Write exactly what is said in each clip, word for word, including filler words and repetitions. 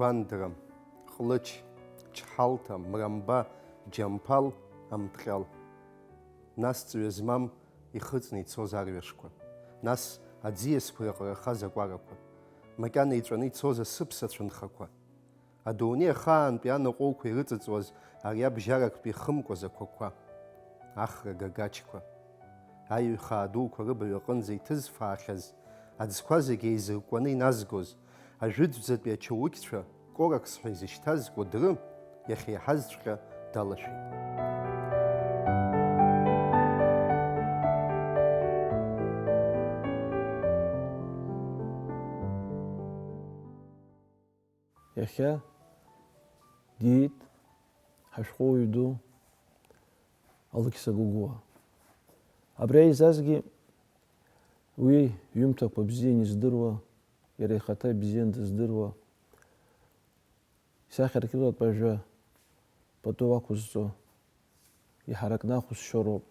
Гәандра, Ҟлыч, Чҳалҭа, Мрамба, Џьамԥал, Амҭҟьал. Нас ҵҩа змам ихыҵны ицоз арҩашқәа. Нас аӡиасқәа ирҟарахаз акәарақәа. Макьана иҵәаны ицоз асыԥса цәынхақәа. Адунеи ахаантәи анаҟәоуқәа ирыҵыҵуаз ари абжьарактәи хымкәа зақәақәа, ахра гагачқәа, аиҩхаа дуқәа рыбаҩ аҟынӡа иҭызфаахьаз, аӡқәа зегьы еизыркәкәаны иназгоз, ажәытәӡатәи ачаулықьцәа, Коракс ҳәа изышьҭаз Кәыдры, иахьа иаҳазҵәҟьа далашәеит. Иахьа диит ҳашәҟәыҩҩы ду Алықьса Гогәуа. Абри аизазгьы уи иҩымҭақәа бзиан издыруа, иара ихаҭа ибзиан дыздыруа, исахьаркыратә ажәа пату ақәызҵо, иҳаракны ахәызшьо роуп.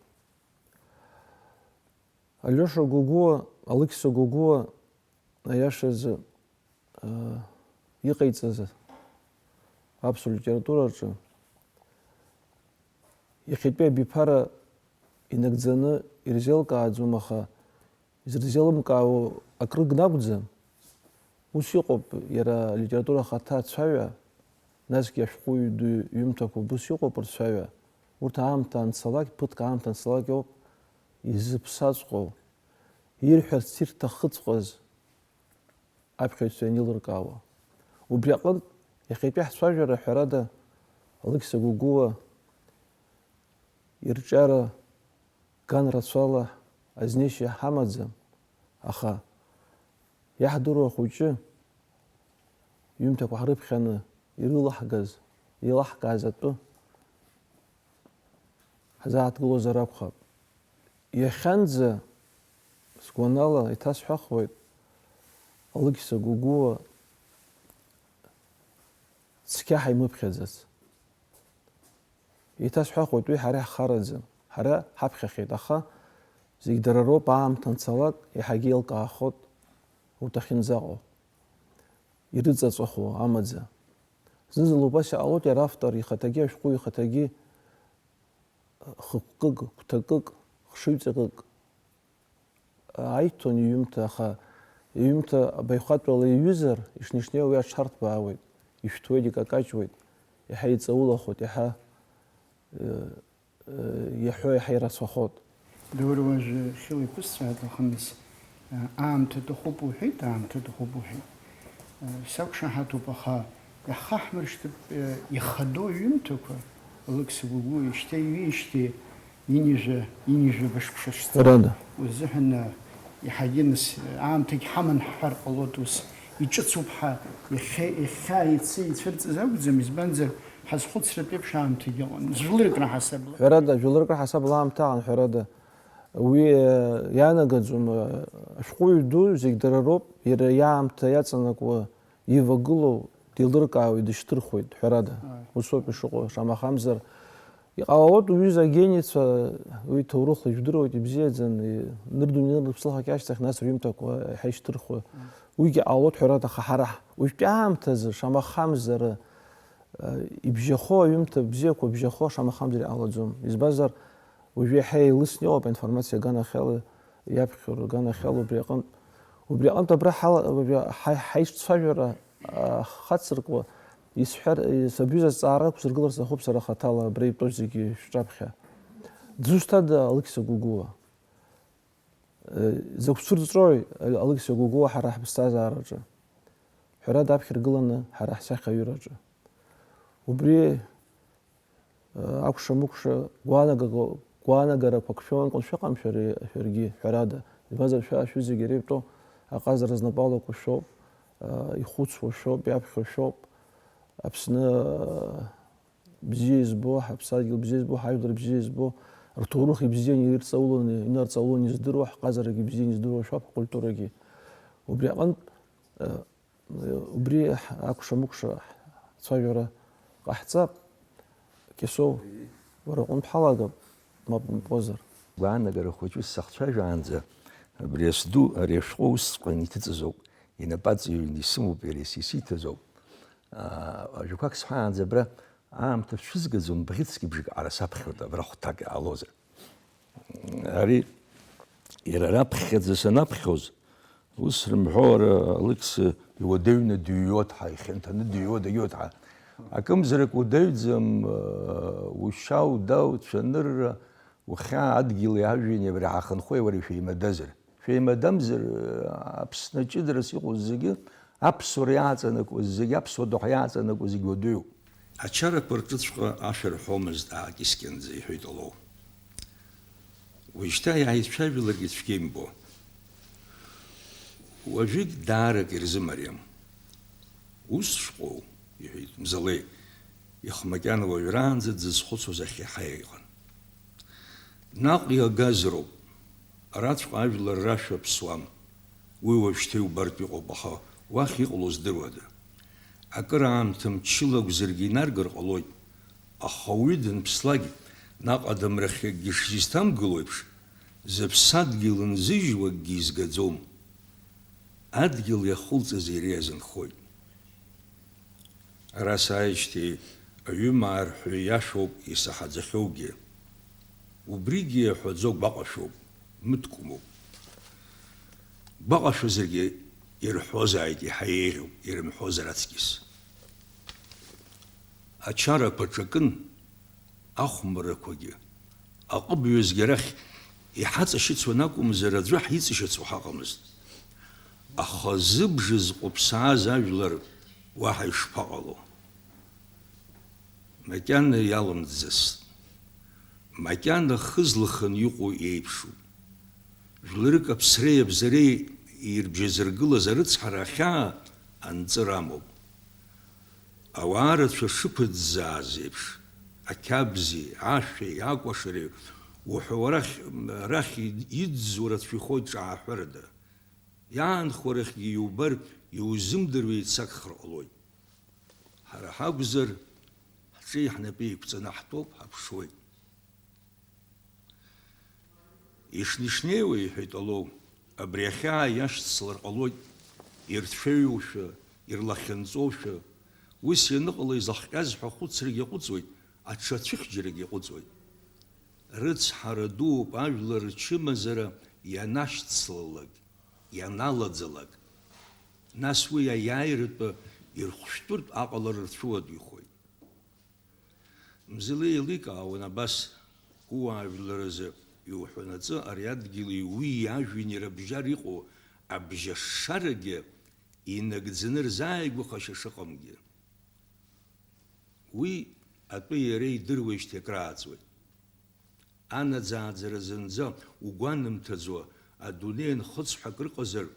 Алиоша Гогәуа, Алықьса Гогәуа, аиашазы, аа, иҟаиҵаз аԥсуа литератураҿы иахьатәи абиԥара инагӡаны ирзеилкааӡом, аха изырзеилымкаауа акрыгны акәӡам. Ус иҟоуп, иара алитература ахаҭа ацәаҩа, насгьы ашәҟәыҩҩы ду иҩымҭақәа убыс иҟоуп рцәаҩа. Урҭ аамҭа анцалак, ԥыҭк аамҭа анцалак ауп изыԥсаҵәҟьоу, ирҳәарц ирҭахыҵәҟьаз аԥхьаҩцәа ианеилыркаауа. Убри аҟынтә, иахьатәи ҳцәажәара, ҳәарада, Алықьса Гогәуа ирҿиара ган рацәала азнеишьа ҳамаӡам, аха иаҳдыруа ахәыҷы иҩымҭақәа ҳрыԥхьаны ирылаҳгаз, еилаҳкааз атәы ҳзааҭгылозар акәхап. Иахьанӡа, сгәанала, иҭасҳәахуеит, Алықьса Гогәуа цқьа ҳаимыԥхьаӡац. Иҭасҳәахуеит, уи ҳара иаҳхараӡам. Ҳара ҳаԥхьахеит, аха зегь дара роуп, аамҭа анцалак, иаҳагьы еилкаахоит урҭ ахьынӡаҟоу, ирыҵаҵәахуа амаӡа. Зны-зынла убас иҟалоит, иара автор ихаҭагьы, ашәҟәыҩҩы ихаҭагьы хықәкык, гәҭакык, хшыҩҵакык аиҭон иҩымҭа, аха иҩымҭа абаҩхатәрала иҩызар, ишнеи-шнеиуа уи аҽарҭбаауеит, ишәҭуеит, икакаҷуеит, иаҳа иҵаулахоит, иаҳа, э, э, иаҳәо иаҳа ирацәахоит. Даур, уажәы хьыла иқәысҵааит, аха нас, э, аамҭа аҭахуп уҳәеит, аамҭа аҭахуп уҳәеит. Э, сақәшаҳаҭуп, аха иаҳхаҳмыршҭып, э, ихадоу иҩымҭақәа, Алықьса Гогәуа ишьҭа иҩижьҭеи, Ҩынҩажәа, ҩынҩажәа бышықәса шҵа. Ҳәарада. Узыҳәан, иаҳагьы нас, аамҭагь ҳаман ҳҳәар ҟалоит ус. Иҿыцуп ҳәа, иахьа, иахьа иацы ицәырҵыз акәӡам, избанзар, ҳазхәыцратә еиԥш аамҭагь ыҟан. Жәларык раҳасабала. Ҳәарада, жәларык раҳасабала аамҭа аҟан, ҳәарада. Уи, э, иаанагаӡом, э, ашәҟәыҩҩы ду зегь дара роуп, иара иаамҭа иаҵанакуа ивагылоу деилыркаауеит, дышьҭырхуеит, ҳәарада. Ааи. Усоуп ишыҟоу, шамахамзар, иҟалалоит уҩыза агеницәа, уи ҭоурыхла ижәдыруеит ибзиаӡаны, и-, нырдунеи нырԥслыхак ашьҭахь нас рҩымҭақәа иаҳа ишьҭырхуа. Ааи. Уигьы ҟалоит, ҳәарада, аха ҳара уажәтәи аамҭазы, шамахамзар, э, ибжьахо, аҩымҭа бзиақәа бжьахо, шамахамзар иҟалаӡом. Избанзар, уажәы иаҳа еилысны иҟоуп аинформациа аганахьала иаԥхьо, рганахьала убри аҟынтә. Убри аҟынтә абра ҳала-, абри ҳа-, ҳаишцәажәара, а, хацыркуа, исҳәар, сабҩыз азҵаара ақәсыргылар сҭахуп сара хаҭала, абра итәоу зегьы шәҿаԥхьа. Дзусҭада Алықьса Гогәуа? Э, закә цәырҵрои Алықьса Гогәуа ҳара ҳԥсҭазаараҿы? Ҳәарада, аԥхьаргыланы ҳара ҳсахьаҩыраҿы. Убри акәша-мыкәша гәаанагаго-, гәаанагарақәак шәымамкәан шәыҟам шәара, шәаргьы, ҳәарада. Избанзар, шәа, шәҩызагьы иара итәоу аҟазара знапы алаку шәоуп, ихәыцуа шәоуп, иаԥхьо шәоуп. Аԥсны бзиа избо, ҳаԥсадгьыл бзиа избо, ҳажәлар бзиа избо, рҭоурых ибзианы ирҵауланы, инарҵауланы издыруа, ҳҟазарагьы бзианы издыруа шәоуп, ҳкультурагьы. Убри аҟынтә, Убри акәша-мыкәша ҳцәажәара ҟаҳҵап. Кьасоу, уара уҟынтә ҳалагап, мап умҳәозар. Гәаанагара хәыҷы сахцәажәаанӡа, абри асду ари ашәҟәы усҵәҟьаны иҭыҵыз ауп, инапы аҵаҩрны исымоуп, иара исиҭаз ауп. Аа, ажәақәак сҳәаанӡа абра аамҭа шәызгаӡом, бӷьыцгьы бжак ара саԥхьоит, абра хәҭак иҟалозар. Ари иара раԥхьаӡа санаԥхьоз, ус рымҳәо, ара Алықьса иуадаҩны дыҩуа дҳа, ихьанҭаны дыҩуа дагьуа дҳа. Акымзарак удаҩӡам, ушьа удау, цәанырра, ухьаа адгьыли ажәҩани абри ҳахынҳәуеи уареи шәеимадазар. Шәеимадамзар, Аԥсны аҷыдарас иҟоу зегьы, аԥсуара иааҵанакуа зегьы, аԥсуа доуҳа иааҵанакуа зегьы уадаҩуп. Ачарақәа рҿыҵәҟьа ашәа рҳәомызт аакьыскьанӡа, иҳәеит Алоу. Уажәшьҭа иааицәажәаларгьы цәгьа имбо. Уажәыгь даарак ирзымариам. Ус шәҟәоу, иҳәеит Мзалеи, ихы макьана уажәраанӡа дзызхәыцуаз ахь иаҳа иҟан. Наҟ иагазароуп, араҵәҟьа ажәлар рашәа ԥсуам. Уи уажәшьҭа иубартә иҟоуп, аха уахь иҟало здыруада? Акыраамҭа мчыла акәзаргьы инаргар ҟалоит, аха уаҩы данԥслак, наҟ адамрахь акгьы шизҭамгыло еиԥш, зыԥсадгьыл нзыжьуа акгьы изгаӡом. Адгьыл иахылҵыз иара иазынхоит. Ара сааижьҭеи аҩымаа рҳәоит, иашоуп исаҳаӡахьоугьы. Убригьы иаҳәаӡо гәаҟашәоуп, мыткәмоуп. Гәаҟашәазаргьы ирҳәозааит, иаҳа еиӷьуп, ирымҳәозар аҵкьыс. Ачарақәа ҿакын, ахәмаррақәагьы, аҟыбаҩызгьы арахь иҳаҵашьыцуан акәымзар, аӡәы ҳицышьацуа ҳаҟамызт. Аха зыбжа зҟәыԥсааз ажәлар уаҳа ишԥаҟало? Макьана иалымҵӡацт. Макьана хы злаханы иҟоу еиԥшуп. Жәларык аԥсреи абзареи ирбжьазыргылаз арыцҳара ахьаа анҵыра амоуп. Ауаа рацәа шықәыӡӡааз еиԥш, ақьабзи, ашәеи, акәашареи уҳәа, уарахь, арахь иӡӡо рацәа ихоит ҿааҳәарада. Иаанхо рахьгьы иубар, иузымдыруа еицагхар ҟалоит. Ҳара ҳакәзар, ҳҿи ҳнапи еиқәҵаны ҳтәоуп, ҳаԥшуеит. Ишнеи-шнеиуа, иҳәеит Алоу, абри ахьаа иашьцылар ҟалоит, ирцәаҩушәа, ирлахьынҵоушәа, ус ианыҟала изахҟьаз ҳәа ахәыцрагьы аҟәыҵуеит, аҽа ацәыхьчарагьы аҟәыҵуеит. Рыцҳара дууп ажәлар рчымазара ианашьцылалак, ианалаӡалак. Нас уи аиааиратәы ирхәшәтәыртә аҟалара рцәыуадаҩхоит. Мзалеи еиликаауан абас, ууаажәларазы иуҳәанаҵы ари адгьыли уи ажәҩани рыбжьара иҟоу абжьашшарагьы инагӡаны рзааигәахашьа шыҟамгьы. Уи атәы иара идыруеижьҭеи акрааҵуеит. Анаӡааӡара зынӡа угәанамҭаӡо адунеи анхыҵҳәа акрыҟазар,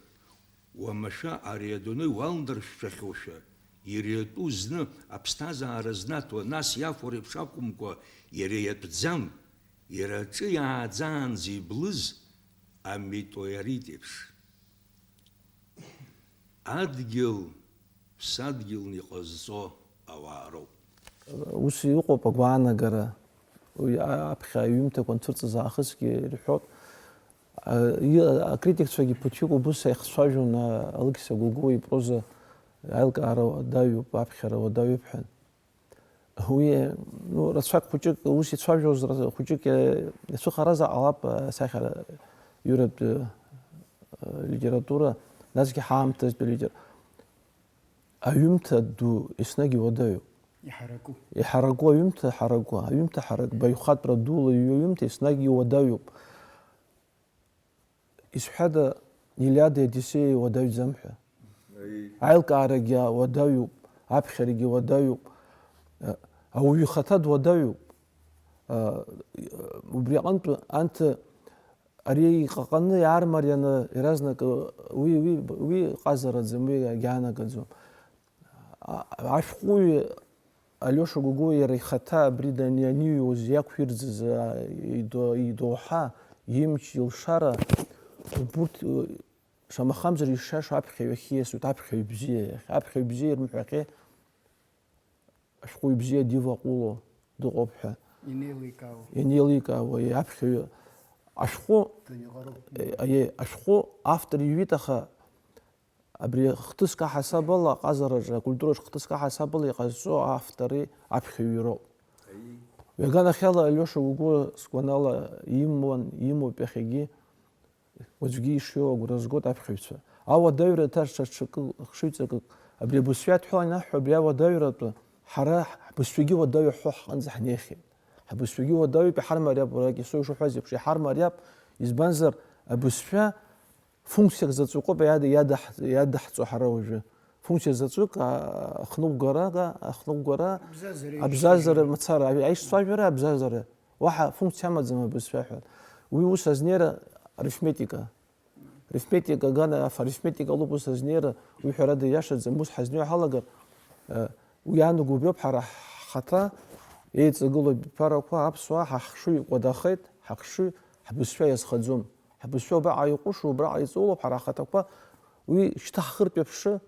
уамашәа ари адунеи уалнаршәшәахьоушәа, иара иатәу зны аԥсҭазаара знаҭо, нас иафо реиԥш акәымкәа, иара иатәӡам, иара аҿы иааӡаанӡа иблыз аметеорит еиԥш. Адгьыл ԥсадгьылны иҟазҵо ауаа роуп. Ус иҟоуп агәаанагара. Уи аԥхьа аҩымҭақәа анцәырҵыз аахысгьы ирҳәоит. А, и-, акритикцәагьы ԥыҭҩык убыс иахцәажәон, а, Алықьса Гогәуа ипроза аилкаара уадаҩуп, аԥхьара уадаҩуп ҳәа. Уи, ну, рацәак хәыҷык, ус ицәажәоз ра-, хәыҷык, э, иацәыхаразар ҟалап, э, асахьа, Иуратә, э, литература, насгьы ҳаамҭазтәи литер-, аҩымҭа ду еснагь иуадаҩуп. Иҳараку. Иҳараку аҩымҭа ҳараку, аҩымҭа ҳарак, баҩхатәра дула иҩу аҩымҭа еснагь иуадаҩуп. Исҳәада, Илиадеи Одиссеии уадаҩӡам ҳәа? Аи. Аилкаарагьы уадаҩуп, аԥхьарагьы уадаҩуп, а, ауаҩы ихаҭа дуадаҩуп. А, убри аҟынтә анҭ ари иҟаҟаны иаармарианы иаразнак, уи, уи, уи ҟазараӡам, уи агьаанагаӡом. А-, ашәҟәыҩҩы Алиоша Гогәуа иара ихаҭа абри дани-, аниҩуаз иақәирӡыз, а, идо-, идоуҳа, имч, илшара, убурҭ, э, шамахамзар ишиашоу аԥхьаҩ ахь ииасуеит, аԥхьаҩ бзиа иахь. Аԥхьаҩ бзиа ирымҳәахьеи, ашәҟәыҩҩы бзиа диваҟәыло дыҟоуп ҳәа. Инеиликаауа. Инеиликаауа, иаԥхьаҩы ашәҟәы, Даниҟароуп. Э, аиеи, ашәҟәы автор иҩит, аха Абри хҭыск аҳасабала, аҟазараҿы, акультураҿы хҭыск аҳасабала иҟазҵо автори аԥхьаҩи роуп. Ҩаганахьала Алиоша угәы сгәанала имуан, имоуп иахьагьы, уаҵәгьы ишиоу агәра згоит аԥхьаҩцәа. Ауадаҩра ҭаршаҽакы, хшыҩҵакык, абри абызшәа адҳәалан ианаҳҳәо абри ауадаҩратәы ҳара ҳбызшәагьы уадаҩу ҳәа ҳҟынӡа ҳнеихьеит. Ҳбызшәагьы уадаҩуп, иҳармариап, уаргьы, сой шуҳәаз еиԥш, иҳармариап, избанзар, абызшәа функциак заҵәык ауп иада-, иадаҳ-, иадаҳҵо ҳара уажәы. Функциа заҵәык, а, ахныҟәгара, ахныҟәгара, абзазара, абзазара мацара, аи-, аишцәажәара, абзазара. Уаҳа функциа амаӡам абызшәа ҳәа. Уи ус азнеира арифметика. Арифметика, гана аф-, арифметика лоуп ус азнеира, уи ҳәарада ииашаӡам, ус ҳазнеиуа ҳалагар, э, уи иаанаго убриоуп ҳара ҳхаҭа еиҵагылоу абиԥарақәа, аԥсуаа, ҳахшыҩ кәадахеит, ҳахшыҩ, ҳбызшәа иазхаӡом. Ҳбызшәа убраҟа иҟәышу, убраҟа иҵоулоуп ҳара ҳхаҭақәа, уи шьҭа ҳхыртә иаԥшы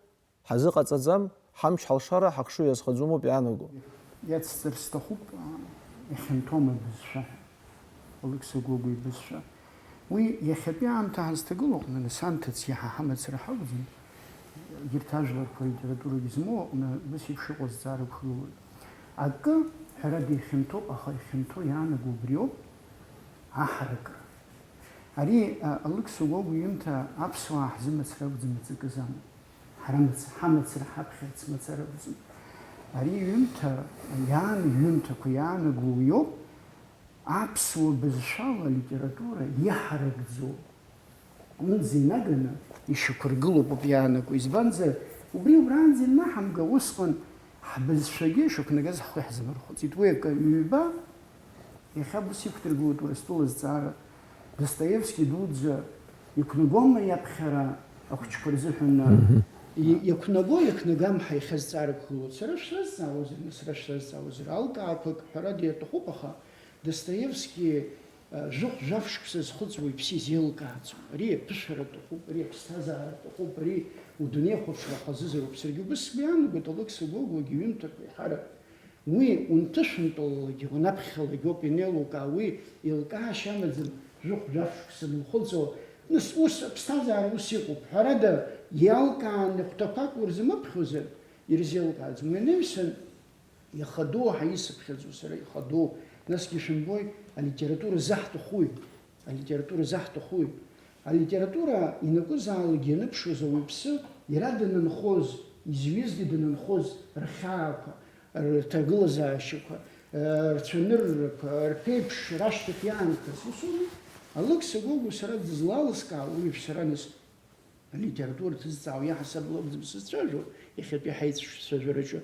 ҳазыҟаҵаӡам, ҳамч ҳалшара ҳахшыҩ иазхаӡомоуп иаанаго. Иацҵар сҭахуп, а, ихьанҭоума абызшәа ҳәа, Алықьса Гогәуа ибызшәа. Уи иахьатәи аамҭа ҳазҭагылоу аҟны, нас анҭыҵ иаҳа ҳамацара ҳакәӡам, егьырҭ ажәларқәа алитературагьы змоу аҟны, ус еиԥш иҟоу азҵаара ықәгылоит. Акы, ҳәарада, ихьанҭоуп, аха ихьанҭоу иаанаго убриоуп, аҳаракыра. Ари, а, Алықьса Гогәуа иҩымҭа аԥсуаа ҳзы мацара акәӡам, аҵакы замоуп. Ҳара мац-, ҳамацара ҳаԥхьарц мацара акәӡам. Ари иҩымҭа, иаан-, иҩымҭақәа иаанаго уиоуп, аԥсуа бызшәала алитература иҳаракӡоу аҟынӡа инаганы ишьақәыргылоуп ауп иаанаго. Избанзар, убри убраанӡа ианаҳамга, усҟан ҳбызшәагьы ишақәнагаз ҳхы иаҳзамырхәыцит. Уи акы, ҩба, иахьа ус иқәдыргылоит Урыстәыла азҵаара, Достоевски дуӡӡа иқәнагома иаԥхьара ахәыҷқәа рзыҳәан, мгм, и-, иақәнаго, иақәнагам ҳәа иахьа азҵаара ықәгылоуп. Сара шәсазҵаауазар, нас сара шәсазҵаауазар, алкаақәак, ҳәарада, иатәахуп, аха Достоевски, а, жәохә-жәаф шықәса зхыҵуа иԥсы изеилкааӡом. Ари аԥышәара аҭахуп, ари аԥсҭазаара аҭахуп, ари удунеихәаԥшра хазызароуп. Саргьы убыс сгәы иаанагоит, Алықьса Гогәуагьы иҩымҭақәа еиҳарак Уи унҭышәынтәалалагьы, унаԥхьалагьы ауп ианеилукаа, уи еилкаашьа амаӡам, жәохә-жәаф шықәса анылхыҵуа, нас, ус аԥсҭазаара ус иҟоуп, ҳәарада, иалкааны хәҭақәак урзамыԥхьозар, ирзеилкааӡом. Уи анаҩсан, ихадоу ҳәа исыԥхьаӡо сара ихадоу, насгьы шәымбои, алитература заҳҭахуи? Алитература заҳҭахуи? Алитература ианакәызаалакгьы ианыԥшуаз ауаҩԥсы иара данынхоз, изҩызгьы данынхоз рхьаақәа, рҭагылазаашьақәа, рцәаныррақәа, рԥеиԥш рашьҭахь иаанхаз, усоума? Алықьса Гогәуа сара дызлалыскаауа уи шәсара нас алитература ҭызҵаауа иаҳасабала акәӡам сызцәажәо, иахьатәи ҳаицәажәараҿы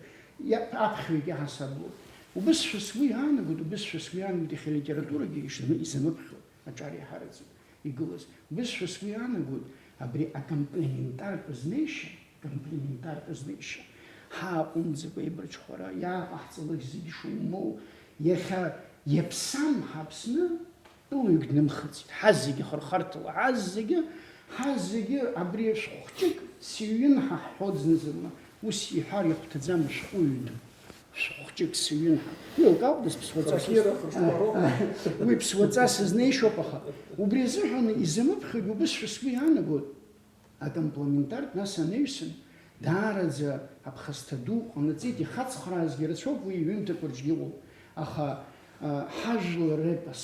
иа-, аԥхьаҩык иаҳасабала. Убысшәа сгәы иаанагоит, убысшәа сгәы иаанагоит иахьа алитературагьы ишаны изамыԥхьо аҿар иаҳараӡак игылаз. Убысшәа сгәы иаанагоит абри акомплементартә азнеишьа, акомплементартә азнеишьа, ҳааҟәымҵӡакәа еибарҽхәара, иааҟаҳҵалак зегьы шумоу, иахьа иаԥсам ҳаԥсны, Тәылаҩык днымхыҵит. Ҳазегьы хырхарҭала, ҳазегьы, ҳазегьы абри шәҟәхәҷык сыҩын ҳәа ҳҳәоит зны-зынла. Ус иҳәар ихәҭаӡам, шәҟәыҩҩы ду. Шәҟәхәҷык сыҩын ҳәа. Уи лкаауп, нас ԥсуаҵас. Саргьы рахырхәароуп. Уи ԥсуаҵас изнеишьоуп, аха убри азыҳәан изамыԥхьогь убысшәа сгәы иаанагоит. Акомплементартә нас анаҩсан, даараӡа аԥхасҭа ду ҟанаҵеит, ихацхраазгьы рацәоуп уи иҩымҭақәа рҿгьы ыҟоуп, аха, а, ҳажәлар репос,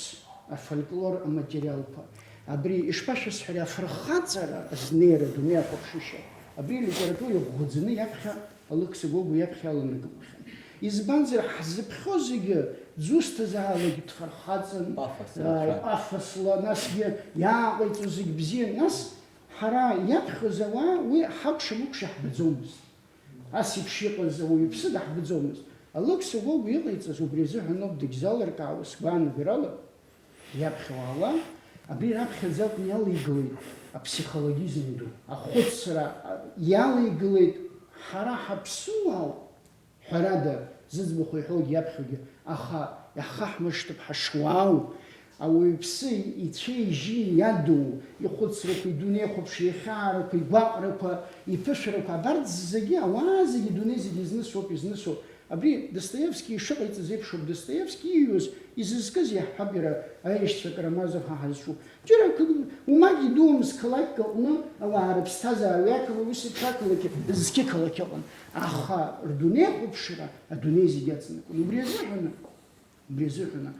афольклор аматериалқәа, абри, ишԥашәасҳәари, афырхаҵара азнеира, адунеи ахәаԥшышьа, абри алитература иӷәӷәаӡаны иаԥхьа, Алықьса Гогәуа иаԥхьа аланагалахьан. Избанзар, ҳзыԥхьо зегьы, дзусҭазаалакгьы дфырхаҵан, пафос, а, рацәа. Пафосла, насгьы иааҟаиҵо зегь бзиан, нас, Ҳара иаԥхьоз ауаа уи ҳакәша-мыкәша ҳбаӡомызт. Ас еиԥш иҟаз ауаҩԥсы даҳбаӡомызт. Алықьса Гогәуа иҟаиҵаз убри азыҳәан ауп, дагьзалыркаауа сгәаанагарала, иаԥхьа уаала, абри раԥхьаӡа акәны иалеигалеит аԥсихологизм ду, ахәыцра, а, иалеигалеит ҳара ҳаԥсуаау, Ҳәарада, зыӡбахә иҳәогьы иаԥхьогьы, аха иаҳхаҳмыршҭып ҳашуаау, Ауаҩԥсы ицәеи-ижьи иадоу, ихәыцрақәа, идунеихәаԥш, ихьаарақәа, игәаҟрақәа, иԥышәарақәа, абарҭ зегьы, ауаа зегьы, идунеи зегьы изнысуоуп, изнысуа. Абри Достоевски ишыҟаиҵаз еиԥшуп, Достоевски ииҩуаз, изызкыз иаҳҳәап иара, аишьцәа Карамазов ҳа ҳазҿу. Џьара акы, умагь идуамызт, қалақьк аҟны ауаа рыԥсҭазаара, уи ақалақь, ус еиԥш ақалақь, зқьы қалақь ыҟан. Аха рдунеихәаԥшра адунеи зегьы аҵанакуан. Убри азыҳәан, убри азыҳәан,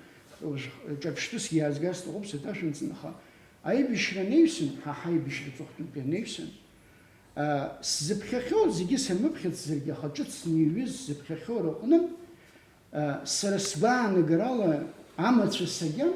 ҿырԥштәыс иаазгар сҭахуп, саҭашәымҵан, аха аибашьра анаҩсан, ҳа ҳаибашьра аҵыхәтәантәи анаҩсан, а, сзыԥхьахьоу, зегьы санмыԥхьаӡазаргьы, аха ҿыц сныҩҩыз сзыԥхьахьоу рыҟны, а, сара сгәаанагарала амацәыс агьама,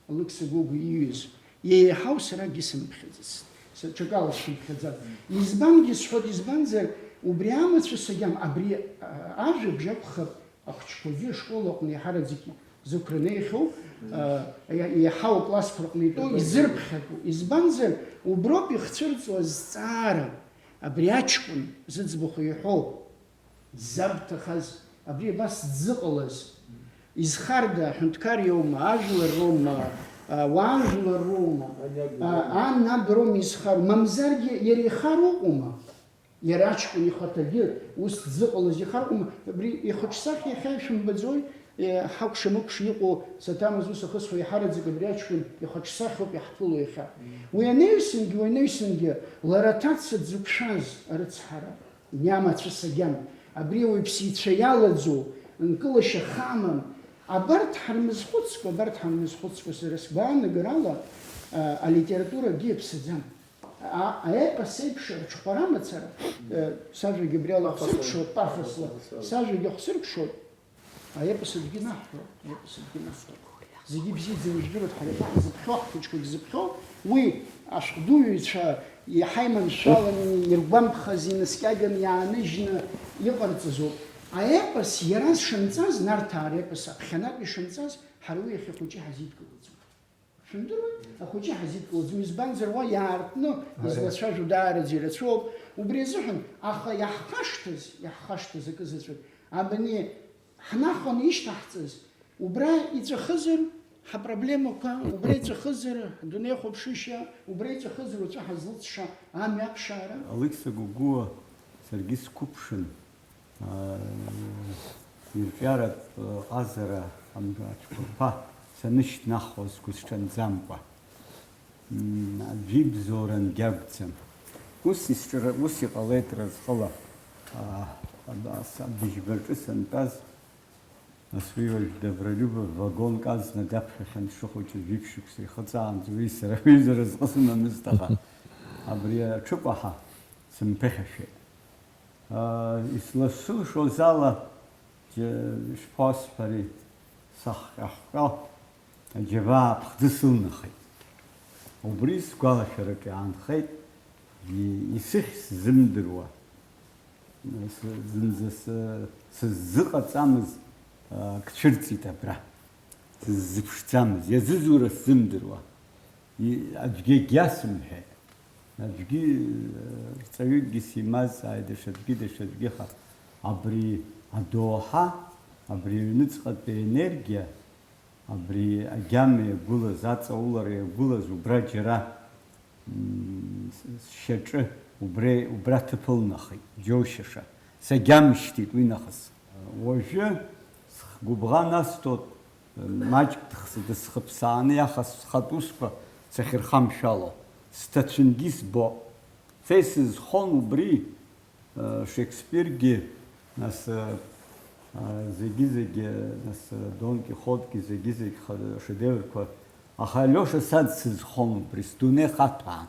Алықьса Гогәуа ииҩыз, еиҳау сара акгьы сымԥхьаӡацт. Са ҽакала сшымԥхьаӡан. Избангьы сҳәоит, избанзар, убри амацәыс агьама, абри, а, ажәабжь акәхап, ахәыҷқәагьы ашкол аҟны еиҳараӡакгьы зықәраны иахьоу, а, еи-, еиҳау аклассқәа рҟны итәоу изырԥхьатәу. Избанзар, уброуп ихцәырҵуа азҵаара, абри аҷкәын зыӡбахә иҳәо. Дзабҭахаз, абри абас дзыҟалаз, изхарда, аҳәынҭқар иоума, ажәлар роума, а, уаажәлар роума, а, ан, аб роума изхароу, мамзаргьы иара ихароума? Иара аҷкәын ихаҭагьы ус дзыҟалаз ихароума? Абри ихаҿсахьа иахьа ишәымбаӡои? Е, ҳакәша-мыкәша иҟоу саҭамыз ус ахысуа, еиҳараӡак абри аҷкәын ихаҿсахьоуп иаҳԥыло иахьа. Уи анаҩсангьы, уи анаҩсангьы лара аҭаца дзықәшәаз арыцҳара. Иамацәыс агьама, абри ауаҩԥсы ицәа иалаӡоу, нкылашьа хамам. Абарҭ ҳармызхәыцкәа, абарҭ ҳармызхәыцкәа, сара сгәаанагарала, а, алитература акгьы иаԥсаӡам. А, аепос еиԥш рҽхәара мацара, э, сажәагьы абри ала пафослы, хсыркәшоит, пафослы, пафослы, сажәагьы хсыркәшоит. Аепос акгьы наҳҳәо, аепос акгьы наҳҳәо. Зегьы ибзиаӡаны ижәдыруеит, ҳара иаҳа ҳзыԥхьо, ҳхәыҷқәагь зыԥхьо, уи ашәҟәыҩҩцәа иҳаиманшәаланы, иргәамԥхаз, инаскьаганы, иааныжьны иҟарҵаз ауп. Аепос иара зшанҵаз, Нарҭаа репос аԥхьанатә ишанҵаз, ҳара уи иахьа ахәыҷы ҳазидкылаӡом. Шәымдыруеи? Ахәыҷы ҳазидкылаӡом, избанзар, уа иаартны излацәажәо даараӡа ирацәоуп. Убри азыҳәан, аха иаҳхашҭыз, иаҳхашҭыз акы заҵәык, абни ҳнаханы ишьҭаҳҵаз, убра иҵәахызар, ҳапроблемақәа, убра иҵәахызар, адунеихәаԥшышьа, убра иҵәахызар, уаҵәы ҳазлыҵша амҩа аԥшаара? Алықьса Гогәуа, саргьы сқәыԥшын, аа, ирҿиаратә ҟазара амгацәқәақәа санышьҭнахуа сгәысҽанӡамкәа. М, аӡәы ибзоурангьы акәӡам. Ус исҿара-, ус иҟалеит разҟыла. А, абас абыжьбаҿы сантәаз, ас уи уажә Добролюбов вагонк азна даԥхьахьан дшыхәыҷыз ҩышықәса ихыҵаанӡа, уи сара уи разҟы сымамызт, аха абри аҽыкәаҳа сымԥыхьашәеит. Аа, исласылшоз ала, џьа-, ишԥасҳәари, сахҟьа-хҟьо, аџьабаа ԥхӡы сылнахит. Убри сгәалашәараҿы иаанхеит, и-, исыхь сзымдыруа, с-, зынӡа с-, сыззыҟаҵамыз, аа, ак цәырҵит абра. Сыззыԥшӡамыз, иазызура сзымдыруа. И-, аӡәгьы егьиасымҳәеит. Аӡәгьы, э, рҵаҩыкгьы симазҵааит, даҽаӡәгьы, даҽаӡәгьы, аха абри адоуҳа, абри аҩныҵҟатәи аенергиа, абри агьама иагәылаз, аҵаулара иагәылаз, убра џьара, м, с-, сшьаҿы убра, убра ҭыԥ ылнахит, џьоушьаша. Сагьамышьҭит уи нахыс. Уажәы сгәыбӷан асҭоит, маҷк дхс-, дысхыԥсааны иаха схатә усқәа сахьырхамшәало, сҭацәынгьы сбо. Са исызхон убри, э, Шекспиргьы, нас, э, э, зегьы-зегьы, нас, э, Дон Кихотгьы, зегьы-зегь ха-, шедеврқәа. Аха Алиоша са дсызхон убри, сдунеи хаҭәаан.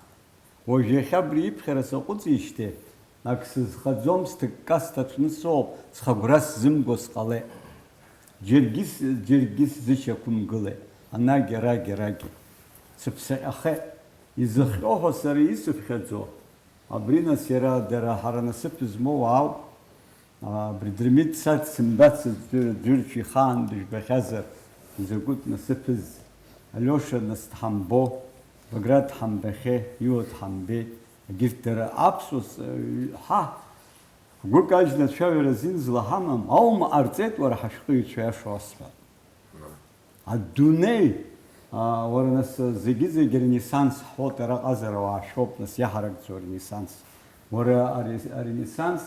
Уажә иахьа абри иԥхьара саҟәыҵижьҭеи, ак сызхаӡом, сҭыкка сҭацәны соуп, схагәра сзымго сҟалеит. Џьаргьы с-, џьаргьы сзышьақәымгылеит, анагь арагь арагь. Сыԥсаҟьахеит. Изыхҟьо ҳәа сара исыԥхьаӡо, абри нас иара дара ҳара насыԥ змоу ауп. Абри Дырмит са дсымбацызт, ӡәыр-, ӡәырцә ихаан дыжәбахьазар, изакәытә насыԥыз. Алиоша нас дҳамбо, Баграт ҳамбахьеи, Иуа дҳамбеит, егьырҭ дара аԥсуа с-, ҳа, ҳгәы кажьны ацәажәара азин злаҳамам, аума ҟарҵеит уара ҳашәҟәыҩҩцәа, иашоу асҳәап. Адунеи Уара, нас, зегьы-зегь ренессанс ҳҳәоит, ара ҟазара уаашәоуп, нас, иаҳаракӡоу аренессанс. Уара, аре-, аренессанс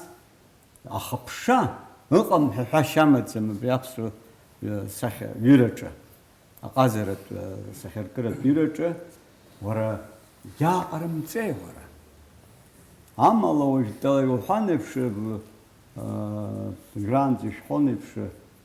ахыԥша ыҟам ҳәа ҳәашьа амаӡам абри аԥсуа, э, сахьа ҩыраҿы, аҟазаратә, э, сахьаркыратә ҩыраҿы, уара, иааҟарымҵеи, уара? Амала уажәтәала иуҳәан еиԥш, э, грант ишәҳәон еиԥш,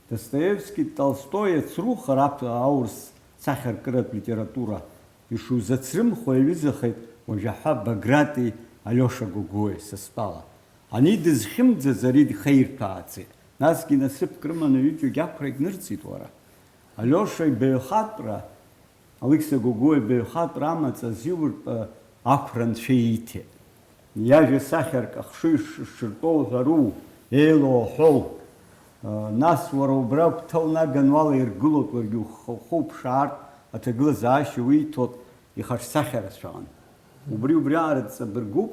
Достоевски, Толстои иацрухар аԥ-, аурыс сахьаркыратә литература ишузацрымхо иаҩызахеит уажәаҳәа Баграти Алиоша Гогои, са стәала. Ани дызхьымӡаз ари дхеирҭәааӡеит. Насгьы насыԥк рыманы ҩыџьагь ақәрагь нырҵит уара. Алиоша ибаҩхатәра, Алықьса Гогои ибаҩхатәра амаҵ азиуртә ақәра анцәа ииҭеит. Иажәа сахьарк ахшыҩ ш-, шыртәоу ҳәару, еилоу аҳәоу. Нас уара убра агәҭа унаган уалаиргылоит, уаргьы ухы, ухы уԥшаартә аҭагылазаашьа уиҭоит ихаҿсахьарацәаҟны. Убри убриаҟара дҵабыргуп,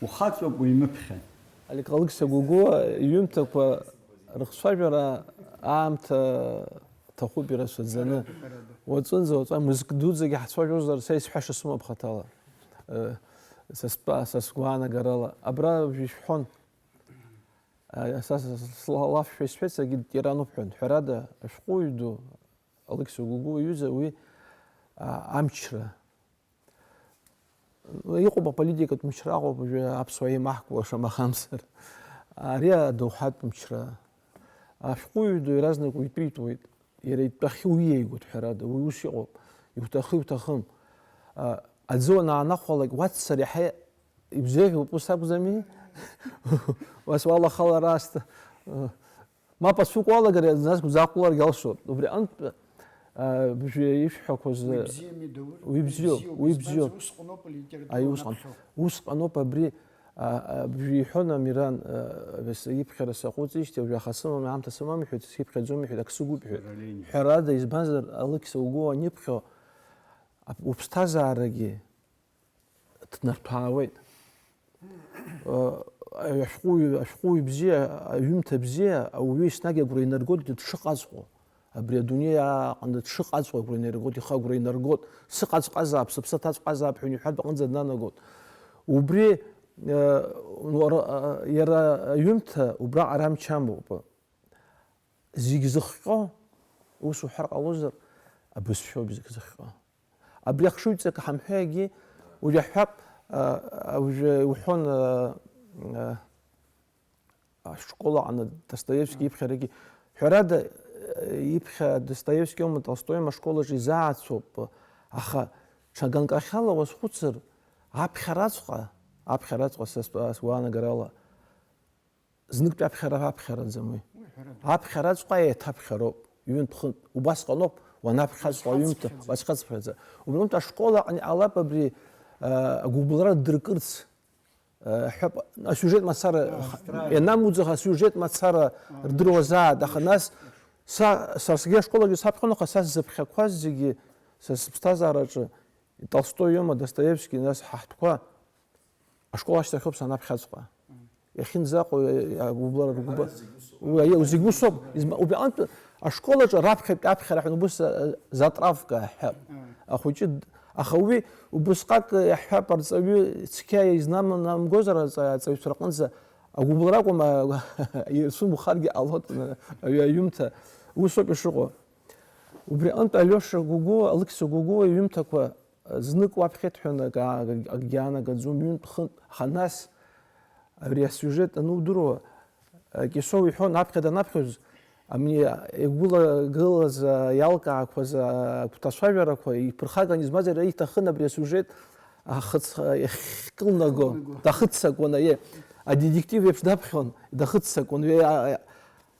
ухаҵоуп уимыԥхьан. Алықьса Гогои иҩымҭақәа рыхцәажәара аамҭа ҭахуп ирацәаӡаны. Уаҵәынӡа, уаҵәы мызк дуӡӡагьы ҳацәажәозар, са исҳәаша сымоуп хаҭала. Э, са стәа-, са сгәаанагарала. Абра уажә ишәҳәон. Э, са, са, са, сла-, лафшәа исҳәеит, саргьы дтирануп ҳәа. Ҳәарада, ашәҟәыҩҩы ду, Алықьса Гогои иҩыза, уи, а, амчра. Иҟоуп аполитикатә мчра, ыҟоуп уажәы аԥсуаа еимаҳкуа шамахамзар. Ари адоуҳатә мчра. Ашәҟәыҩҩы ду иаразнак уаҩтәитәуеит. Иара итәахьы уиеигоит, ҳәарада, уи ус иҟоуп. Иуҭахы-иуҭахым. А, аӡы уанаанахәалак, уаццар иаҳа ибзеиӷьуп, ус акәӡами? Уас уалахалар аасҭа. Мап ацәукуалагар, нас закәларгьы алшоит. Убри аҟынтә, а, бжәы ишәҳәақәоз, уи бзиами, Даур? Уи бзиоуп, уи бзиоуп, уи избанзар, бзиоуп. Усҟаноуп алитература Аи, усҟан, уанаԥхьо. Усҟаноуп абри, а, а, бжәы иҳәон Амиран, а, ибс-, иԥхьара саҟәыҵижьҭеи, уажәы аха сымам, аамҭа сымам, иҳәеит, сиԥхьаӡом, иҳәеит, ак сыгуп, иҳәеит. Ҳәарада, избанзар, Алықьса Гогои уанипхьо, ап-, уԥсҭазаарагьы ҭнарҭәаауеит. Э, ашәҟәыҩҩы, ашәҟәыҩҩы бзиа, аҩымҭа бзиа, ауаҩы еснагь агәра инаргоит дшыҟаҵәҟьо. Абри адунеи аҟны дшыҟаҵәҟьо агәра инаргоит, ихы агәра инаргоит, сыҟаҵәҟьазаап, сыԥсы ҭаҵәҟьазаап ҳәа уи иҳәартә аҟынӡа днанагоит. Убри, э, уара, э, иара аҩымҭа убраҟа рамч амоуп. Зегь зыхҟьо, ус уҳәар ҟалозар, абызшәоуп зегь зыхҟьо. Абри ахшыҩҵак ҳамҳәагьы, уажә иаҳҳәап, а, а, уажәы иуҳәон, а, а, ашкол аҟны Достоевски иԥхьарагьы. Ҳәарада, а, иԥхьа Достоевски аума Толстои аума ашкол аҿы изаацәоуп, аха ҽа ганкахьала уазхәыцыр, аԥхьараҵәҟьа, аԥхьараҵәҟьа са стә-, сгәаанагарала, Зныктәи аԥхьара аԥхьараӡам уи. Уи ҳәарада. Аԥхьараҵәҟьа еиҭаԥхьароуп. Ҩынтә-хынтә убасҟаноуп, уанаԥхьаҵәҟьа, ҩымҭа, уаҵәхьаҵәҟьаӡа. Убри аҟынтә ашкол аҟны иҟалап абри, а, агәыбылра дыркырц, а, ҳәап, асиужет мацара, А, х-, асиужет мацара рдыруазаат, аха нас са, са сгьы ашкол аҿы саԥхьон, аха са сзыԥхьақәаз зегьы, са сыԥсҭазаараҿы, Толстои иоума, Достоевски, нас ҳа ҳтәқәа, Ашкол ашьҭахьоуп санаԥхьаҵәҟьа. Иахьынӡаҟоу, иа-, иа-, убла ргәыба-, уи, аиеи, зегь усоуп. Изма-, убри аҟынтә ашкол аҿы раԥхьатәи аԥхьара ҳәа убыс, а, затравка ҳәа. Ахәыҷы д-, аха уи убысҟак иаҳҳәап, арҵаҩы цқьа изнамнамгозар, арҵа-, арҵаҩцәа рҟынӡа агәыблра акәым, а, ирцәымӷхаргьы ҟалоит, а, аҩ-, аҩымҭа. Усоуп ишыҟоу. Убри аҟынтә Алиоша Гогои, Алықьса Гогои иҩымҭақәа Знык уаԥхьеит ҳәа акы, акгьы аанагаӡом, ҩынтә-хынтә, аха нас ари асиужет анудыруа, Кьасоу иҳәон, аԥхьа данаԥхьоз, ами, игәылагылаз, иалкаақәаз агәҭацәажәарақәа иԥырхаганы измаз иара иҭахын абри асиужет ахыҵ-, иахькылнаго, дахыццакуан, аиеи, адетектив еиԥш даԥхьон, дахыццакуан, уи, а-, а-,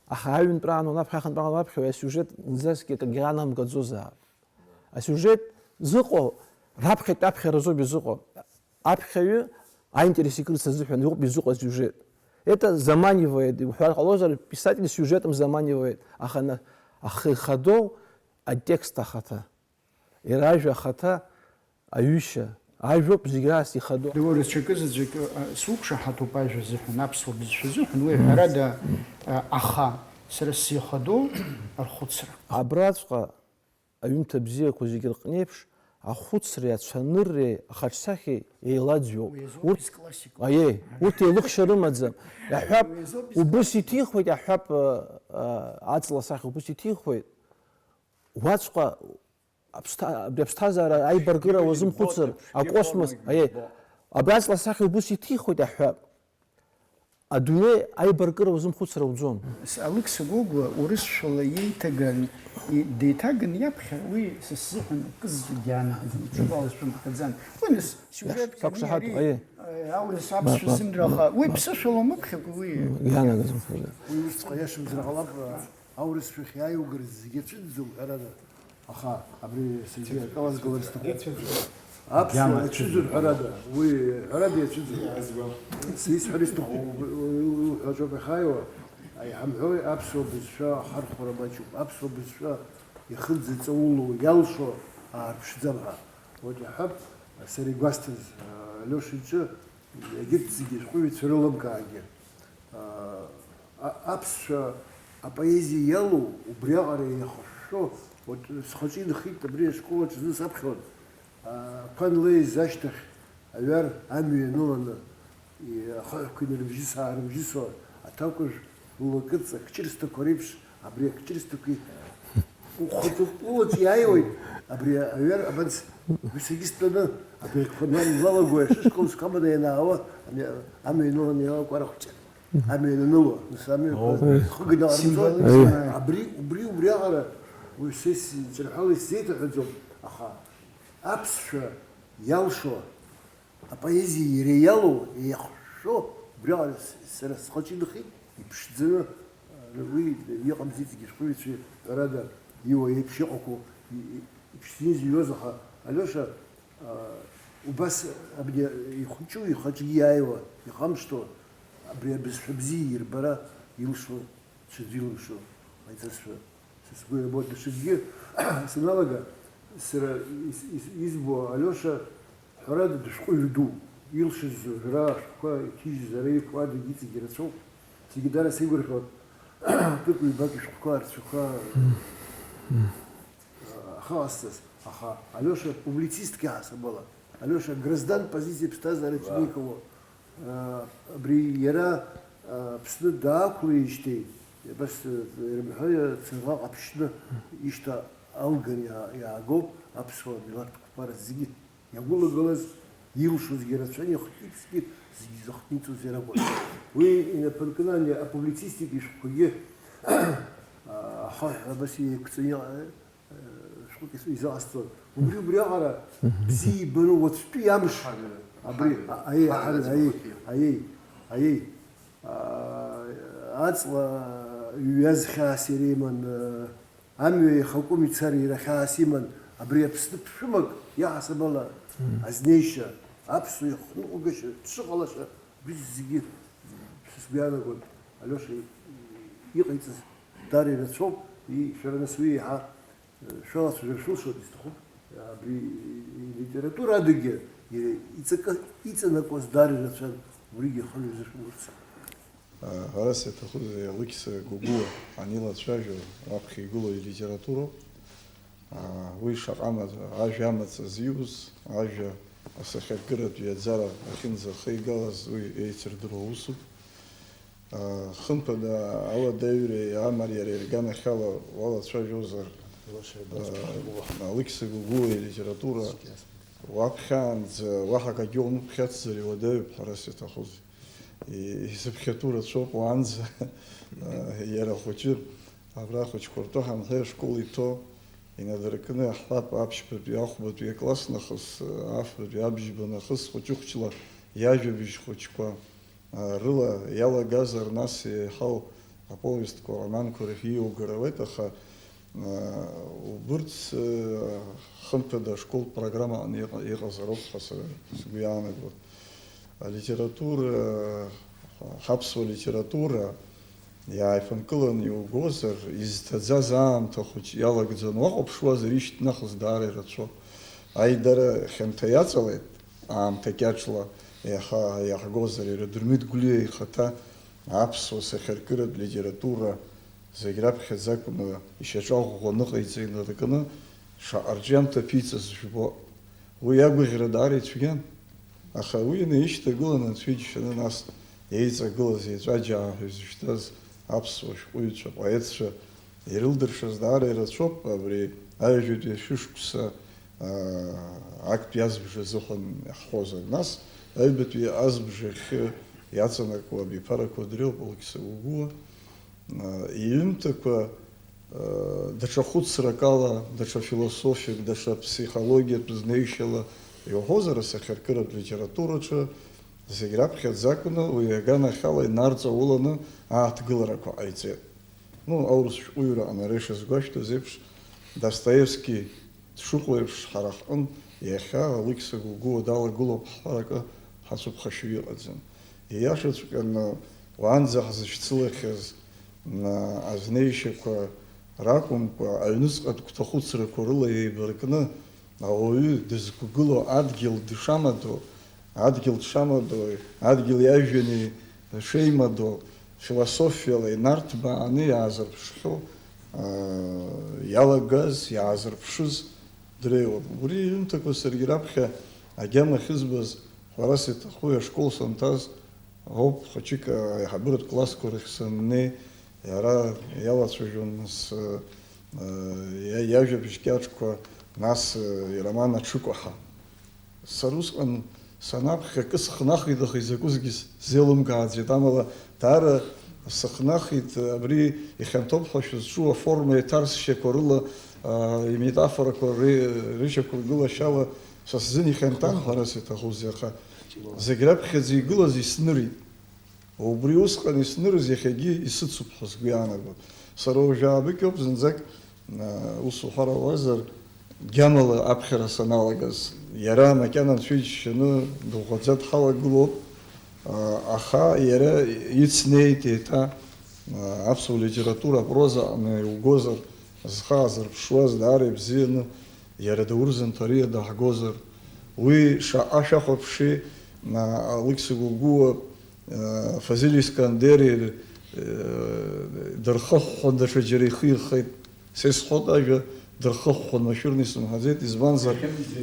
аха аҩынтәраан уанаԥхьа, ахынтәраан уанаԥхьа уи асиужет зынӡаск акгьы аанамгаӡозаап. Асиужет зыҟоу раԥхьатәи аԥхьаразоуп изыҟоу. Аԥхьаҩы аинтерес икырц азыҳәан иоуп изыҟоу асиужет. Это заманивает, уҳәар ҟалозар, писатель сиужетом заманивает. Аха на-, ахы-, ихадоу атекст ахаҭа, иара ажәа ахаҭа, аҩышьа, ажәоуп зегь раасҭа ихадоу. Даур, даҽакы заҵәык, а, суқәшаҳаҭуп ажәа азыҳәан, аԥсуа бызшәа азыҳәан, уи ҳәарада, а, аха сара сзы ихадоу архәыцра. Абраҵәҟьа Аҩымҭа бзиақәа зегьы рҟнеиԥш, ахәыцреи ацәанырреи ахаҿсахьеи еилаӡҩоуп. Уи азоуп Урҭ, изклассику. Аиеи, урҭ еилыхшьа рымаӡам. Иаҳҳәап, Уи азоуп убыс изклассику. Иҭихуеит, иаҳҳәап, а, а, аҵла асахьа убыс иҭихуеит. Уаҵәҟьа аԥсҭа-, абри аԥсҭазаара аибаркыра Шәгьы уазымхәыцыр, ирбоит, шәгьы акосмос, формагьы аиеи, ирбо. Абри аҵла асахьа убыс иҭихуеит, иаҳҳәап. Адунеи аибаркыра узымхәыцыр ауӡом. Алықьса Гогәуа урысшәала иеиҭаган, и-, деиҭаган иаԥхьа, уи са сзыҳәан акызаҵәык иаанагӡам, ҽакала сшәымҳәаӡан. Уи нас сиужетк Сақәшаҳаҭуп, ами, аиеи. Э, аурыс аԥсшәа Ма, ма, зымраха, ма. Уи ԥсышәала мыԥхьакәа, уи Иаанагаз мыԥхьаӡа. Уи усҵәҟьа иашамзар ҟалап, аурысшәахь иааиугарц зегьы ацәыӡӡом, ҳәарада. Аха абри саргьы акы алазгалар сҭахуп. Аԥсуаа ицәыӡуп, ҳәарада, уи ҳәарада иацәыӡуп. Са исҳәар исҭаху, уҳәаҿоуп иахааиуа, иҳамҳәои, аԥсуа бызшәа ахархәара маҷуп, аԥсуа бызшәа ихынӡаҵаулоу, иалшо аарԥшӡам ҳәа. Вот иаҳҳәап, сара игәасҭаз, Алиоша иҿы егьырҭ зегьы ашәҟәыҩҩцәа рылымкаагьы. А, аԥсшәа апоезиа иалоу, убриаҟара еихышәшәо, уаҵәы схаҿы инхеит, абри ашкол аҿы зны саԥхьон. А, Қәан леиз ашьҭахь аҩар амҩа ианыланы, и-, ахаҳәқәа инарыбжьыс-аарыбжьысуа, аҭакәажә ллакыҵ акҷырсҭақәа реиԥш, абри акҷырсҭақәеи ухаҵкы улаҿ иааиуеит, абри аҩар абанс, уи сагьы стәаны, абри ақәа-, ианалаго, ашышкол сқамада ианаауа, ами-, амҩа ианыланы иауа акәара хәҷы. Амҩа иананыло, нас амҩа О. Хыганы арҵоит. Символизм. Абри, убри, убриаҟара, уи са исҿырҳәала исзеиҭаҳәаӡом, аха аԥсшәа иалшо, апоезиа иара иалоу, еихшәшәо, убриаҟара с-, сара схаҿы инхеит, иԥшӡаны, уи иҟамзи зегьы шәҟәыҩҩцәеи, ҳәарада, иуа еиԥш иҟақәоу, и-, и-, иԥшӡаны изыҩуаз, аха Алиоша, а, убас абни ихәыҷу ихаҿгьы иааиуа, ихамышҭуа, абри абызшәа бзиа ирбара илшо, ҽаӡәы илымшо ҟаиҵазшәа. Са сгәы иабо даҽакгьы саналага, сара ис-, ис-, избо Алиоша, ҳәарада, дышәҟәыҩҩы ду, илшаз зыжәра ашәҟәқәа иҭижьыз ара иқәу адагьы иҵегьы рацәоуп. Зегьы дара сеигәырӷьон, ҭыԥ-ҩбак ишәҟәқәа, арцәақәа, ахы ҟасҵаз. Аха Алиоша публицистк иаҳасабала, Алиоша граждан позициа ԥсҭазаара Уа. Ицәникуа, а, абри иара, а, Аԥсны даақәлеижьҭеи, абас, а, ирымҳәои, цәаӷәа ҟаԥшьны ишьҭа алган иаа-, иаагоуп аԥсуа милаҭ қәԥара зегьы иагәылагылаз, илшозгьы рацәан, ихҭниҵгьы зегьы зыхҭниҵоз иара акәын. Уи инапы нкны ани апублицистика ишәҟәқәагьы, а, ахаҳә абас еиқәҵаны иҟ-, шәҟәык изыҟасҵон. Убри, убриаҟара бзиа ибаны уаҵәтәи амш. Абри, Ҳарҩра. А-, аиеи, Ҳарҩра ҳарҩра, аиеи, азгәаҭеи. Аиеи, аиеи. А, аҵла ҩаз хьаас иара иман, а, амҩа иахакәым ицар иара хьаас иман, абри Аԥсны ԥшәымак иаҳасабала азнеишьа, аԥсуа ихныҟәгашьа, дшыҟалаша, убри зегьы сгәы иаанагон, Алиоша иҟаиҵаз даара ирацәоуп, и-, шәара нас уи еиҳа Шәалацәажәар шәылшоит, исҭахуп. Абри илитература адагьы иҵакы, иҵанакуаз даара ирацәан, убригьы ахы ирзышәымырц. Ҳәарас иаҭахузеи, Алықьса Гогәуа ҳанилацәажәо, раԥхьа игылоу илитературоуп. Уи шаҟа ма-, ажәа амаҵ азиуз, ажәа асахьаркыратә ҩаӡара ахьынӡахигалаз уи еицырдыруа усуп. Хымԥада, ауадаҩреи амариареи рганахьала уалацәажәозар, Алықьса Гогәуа илитература уаԥхьаанӡа уаҳа акгьы умыԥхьацзар иуадаҩуп, ҳәарас иаҭахузеи. Изыԥхьатәу рацәоуп уаанӡа, иара ахәыҷы, абра ахәыҷқәа ртәы ҳанҳәеи ашкол иҭоу, инадыркны иаҳфап аԥшьбатәи ахәбатәи акласс нахыс, афбатәи абжьба нахыс хәыҷы-хәыҷла иажәабжь хәыҷқәа. Рыла иалагазар, нас еиҳау аповестқәа, ароманқәа рахь ииугар ауеит, аха, а, убырҭ, а, хымԥада ашколтә программа аҟны иҟа-, иҟазароуп ҳәа са сгәы иаанагоит. Алитература, ҳаԥсуа литература иааиԥынкыланы иугозар, изҭаӡаз аамҭа хәыҷ иалагӡаны уахәаԥшуазар, ишьҭнахыз даара ирацәоуп. Аидара хьанҭа иаҵалеит, аамҭа кьаҿла иаха-, иаҳгозар, иара Дырмит Гәлиа ихаҭа аԥсуа сахьаркыратә литература зегь раԥхьаӡа акәны ишьаҿа ӷәӷәа ныҟаиҵа инаркны, Шаҟа рҿиамҭа ԥиҵаз жәбо, уи агәаӷьра даара ицәгьан. Аха уи инаишьҭагыланы анцәа иџьшьаны нас еиҵагылаз еҵәаџьаа ҳәа изышьҭаз аԥсуа шәҟәыҩҩцәа, поетцәа ирылдыршаз даара ирацәоуп абри аҩажәатәи ашәышықәса, аа, актәи азбжа азыҳәан иаҳҳәозар. Нас аҩбатәи азбжа ахьы иаҵанакуа абиԥарақәа дреиуоуп Алықьса Гәыгәуа. Иҩымҭақәа, даҽа хәыцрак ала, даҽа философиак, даҽа ԥсихологиатә знеишьала иуҳәозар, асахьаркыратә литератураҿы зегь раԥхьаӡа акәны уи аганахьала инарҵауланы ааҭгыларақәа ҟаиҵеит. Ну, аурыс шәҟәыҩҩра аҟны ара ишазгәашәҭаз еиԥш, Достоевски дшыҟоу еиԥш, ҳара ҳҟын иахьа Алықьса Гәыгәуа далагылоуп ҳҳәар акы ҳацәыԥхашьо иҟаӡам. Ииашаҵәҟьаны, уаанӡа ҳзышьцылахьаз, м, азнеишьақәа ракәымкәа, аҩныҵҟатә гәҭахәыцрақәа рыла еибаркны, ауаҩы дызқәгылоу адгьыл дшамадоу, адгьыл дшамадоу, адгьыли ажәҩани шеимадоу, философиала инарҭбааны иаазырԥшхьоу, аа, иалагаз, иаазырԥшыз дреиуоуп. Убри иҩымҭақәа саргьы раԥхьа агьама ахьызбаз, ҳәарас иҭаху, ашкол санҭаз ауп, хәыҷык аиҳабыратә классқәа рахь саннеи, иара иалацәажәон нас, э, иа-, иажәабжь кьаҿқәа, нас, э, ироман Аҽыкәаҳа. Сара усҟан санаԥхьа акы сыхнахит, аха изакәызгьы сзеилымкааӡеит, амала даара сыхнахит, абри ихьанҭоуп ҳәа шәызҿу аформа еиҭарсшьақәа рыла, аа, иметафорақәа ри-, рышьақәыргылашьала са сзын ихьанҭан, ҳәарас иҭахузеи, аха зегь раԥхьаӡа игылаз иснырит. Убри усҟан иснырыз иахьагьы исыцуп ҳәа сгәы иаанагоит. Сара уажәы аабыкьоуп зынӡак, а, ус уҳәар ауазар, гьамала аԥхьара саналагаз. Иара макьана анцәа иџьшьаны дыӷәӷәаӡа дҳалагылоуп, а, аха иара ицнеит еиҭа, а, аԥсуа литература, апроза аҟны иугозар, зхы аазырԥшуаз даара ибзианы, иара Даур Занҭариа даҳгозар, уи шаҟа шәахәаԥши, а, Алықьса Гәыгәуа, Фазиль Искандери, э, дырхыҳәҳәон, даҽаџьара ихихит. Са исҳәоит ажәа дырхыҳәҳәон, машәырны исымҳәаӡеит, избанзар,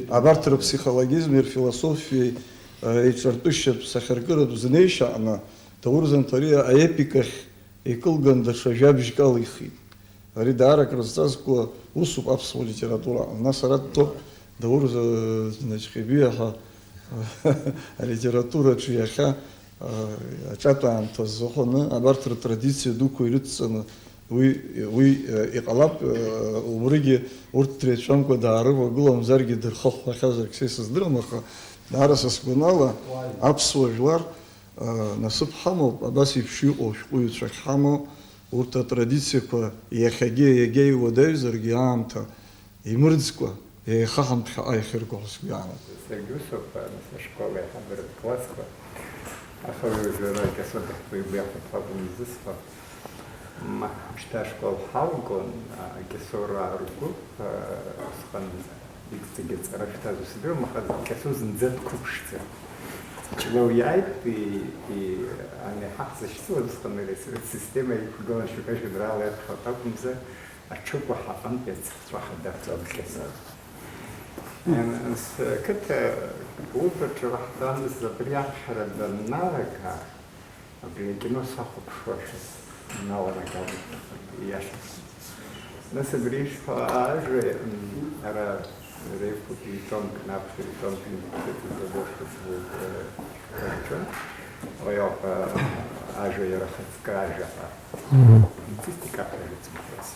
абарҭ рыԥсихологизми рфилософиеи, э, еиҿартәышьатә сахьаркыратә знеишьа аҟны, Даур Занҭариа аепикахь икылган даҽа жәабжьк алихит. Ари даара акрызҵазкуа усуп аԥсуа литератураҟны. Нас ара дтәоуп Даур, э, Значхибиа ҳәа алитератураҿы иахьа, э, аҿатә аамҭа азыҳәаны абарҭ ртрадициа дуқәа ирыдҵаны уи, уи, э, иҟалап, э, убригьы урҭ дреицәамкәа даарывагыламзаргьы дырхыҳәҳәахьазаргь са исыздырам, аха даара са сгәанала аԥсуа жәлар, э, насыԥ ҳамоуп, абас еиԥш иҟоу шәҟәыҩҩцәагь ҳамоуп. Урҭ атрадициақәа иахьагьы егьа иуадаҩзаргьы аамҭа имырӡкәа еихаҳан ԥхьаҟа иахьырго ҳәа сгәы иаанагоит. Саргьы усоуп, нас ашкол аиҳабыратә классқәа. Аха уи уажәы ара Кьасоу дахьтәоу игәы иахәап ҳәа акәым изысҳәо. Ма, шьҭа ашкол ҳалгон, а, Кьасоураа ргәыԥ, а, усҟан Иҵегьы аҵара шәҭаз усдыруам, аха Кьасоу зынӡа дқәыԥшӡам. Ҷлоу иааит, и, и, ани ҳаҳзышьцылаз усҟан ари асистема иқәгылан шьоук ажәеинраала иадҳәалт акәымзар, аҽыкәа ҳаҟынтә иацхҵәаха дақәтәан Кьасоу. Ем, с-, қыҭа клуб аҿы раҳҭамыз абри аԥхьара данналага, Абри акино сахәаԥшуашәа сналанаган, ииашаҵәҟьаны. Нас абри ишәҳәо ажәа, м, ара реиқәа ритомк, наԥхьа ритомк, э, рҿы, уи ауп, э, ажәа иара ахаҵкы ажәа ҳәа. Мгм. Публицистика ҳәа ирыцымхәрас.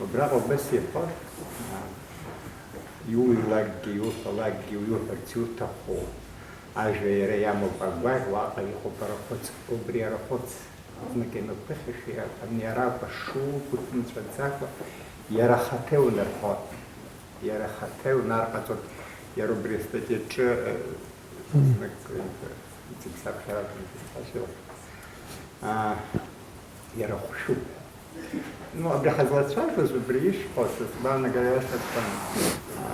Убраҟа убас иҳәон, а, иуҩлакгьы, иуҳәалакгьы, иуҳәарц иуҭаху, Ажәа иара иамоуп агәаӷь, уаҟа иҟоуп арахәыц, убри арахәыц знык иануԥыхьашәа, ани ара акәашшуп уҭынҵәаӡакәа, иара ахаҭа иунарҳәон. Иара ахаҭа иунарҟаҵон. Иара убри астатиаҿы, э, Мм. Знык, э, иҵегь саԥхьаратәын, аа, иара хәшәуп. Ну, абри ҳазлацәажәоз убри ишәҳәо, сызлаанагара иашаҵәҟьаны,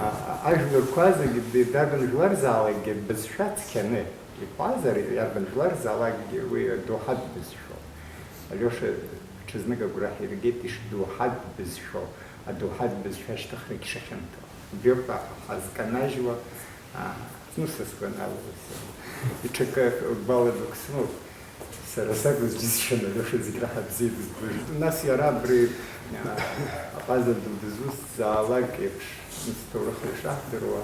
а, ажәларқәа зегьы, д-, дарбан жәларзаалакгьы бызшәа цқьаны иҳәазар, иарбан жәларзаалакгьы уи доуҳатә бызшәоуп. Алиоша, Знык агәра ҳиргеит ишдоуҳатә бызшәоу, адоуҳатә бызшәа ашьҭыхрагь шахьымҭоу. Убриоуп ҳазканажьуа, аа, зны са сгәанала, даҽакы гәала дук сымоуп. Сара сакәыз џьысшьан, Алиоша зегь раҳа бзиа дызбоит. Нас иара абри, аа, аҟаза ду дызусҭзаалак еиԥш, нас ҭоурыхла ишаҳдыруа,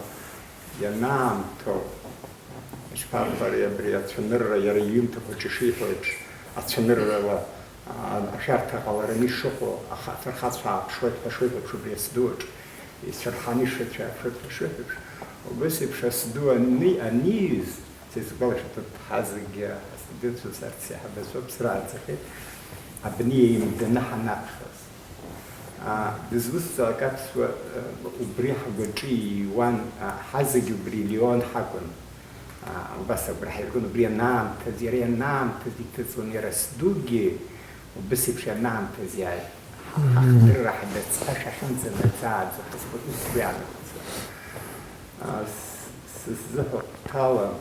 ианаамҭоу, ишԥарҳәари, абри ацәанырра, иара иҩымҭақәа аҿы ишиҳәо еиԥш, ацәаныррала, аа, ашәарҭа ҟалараны ишыҟоу, аха-, афырхацәа ааԥшуеит ҳәа шеиҳәеиԥш убри асду аҿы, ицәырҳаны ишыцәааԥшуеит ҳәа шеиҳәеиԥш, убас еиԥш асду ани-, аниҩыз, са исгәалашәоит, урҭ ҳазегьы астудентцәа, арҭ сеиҳабацәоуп, срааӡахьеит, абни еимданы ҳанаԥхьоз. Аа, дызусҭзаалак аԥсуа, э, убри ҳгәаҿы ииуан, аа, ҳазегь убри Леон ҳакәын. Аа, убас агәра ҳаиргон, убри анаамҭаз, иара ианаамҭаз иҭыҵуан, иара сдугьы убыс еиԥш ианаамҭаз иааит. Ҳа-, Мгм. Ҳахдырра ҳдацха шәахьынӡанаӡааӡо ҳазхәыцуа сгәы иаанагоит. Аа, с-, сыззыҳәа хәҭала, аа,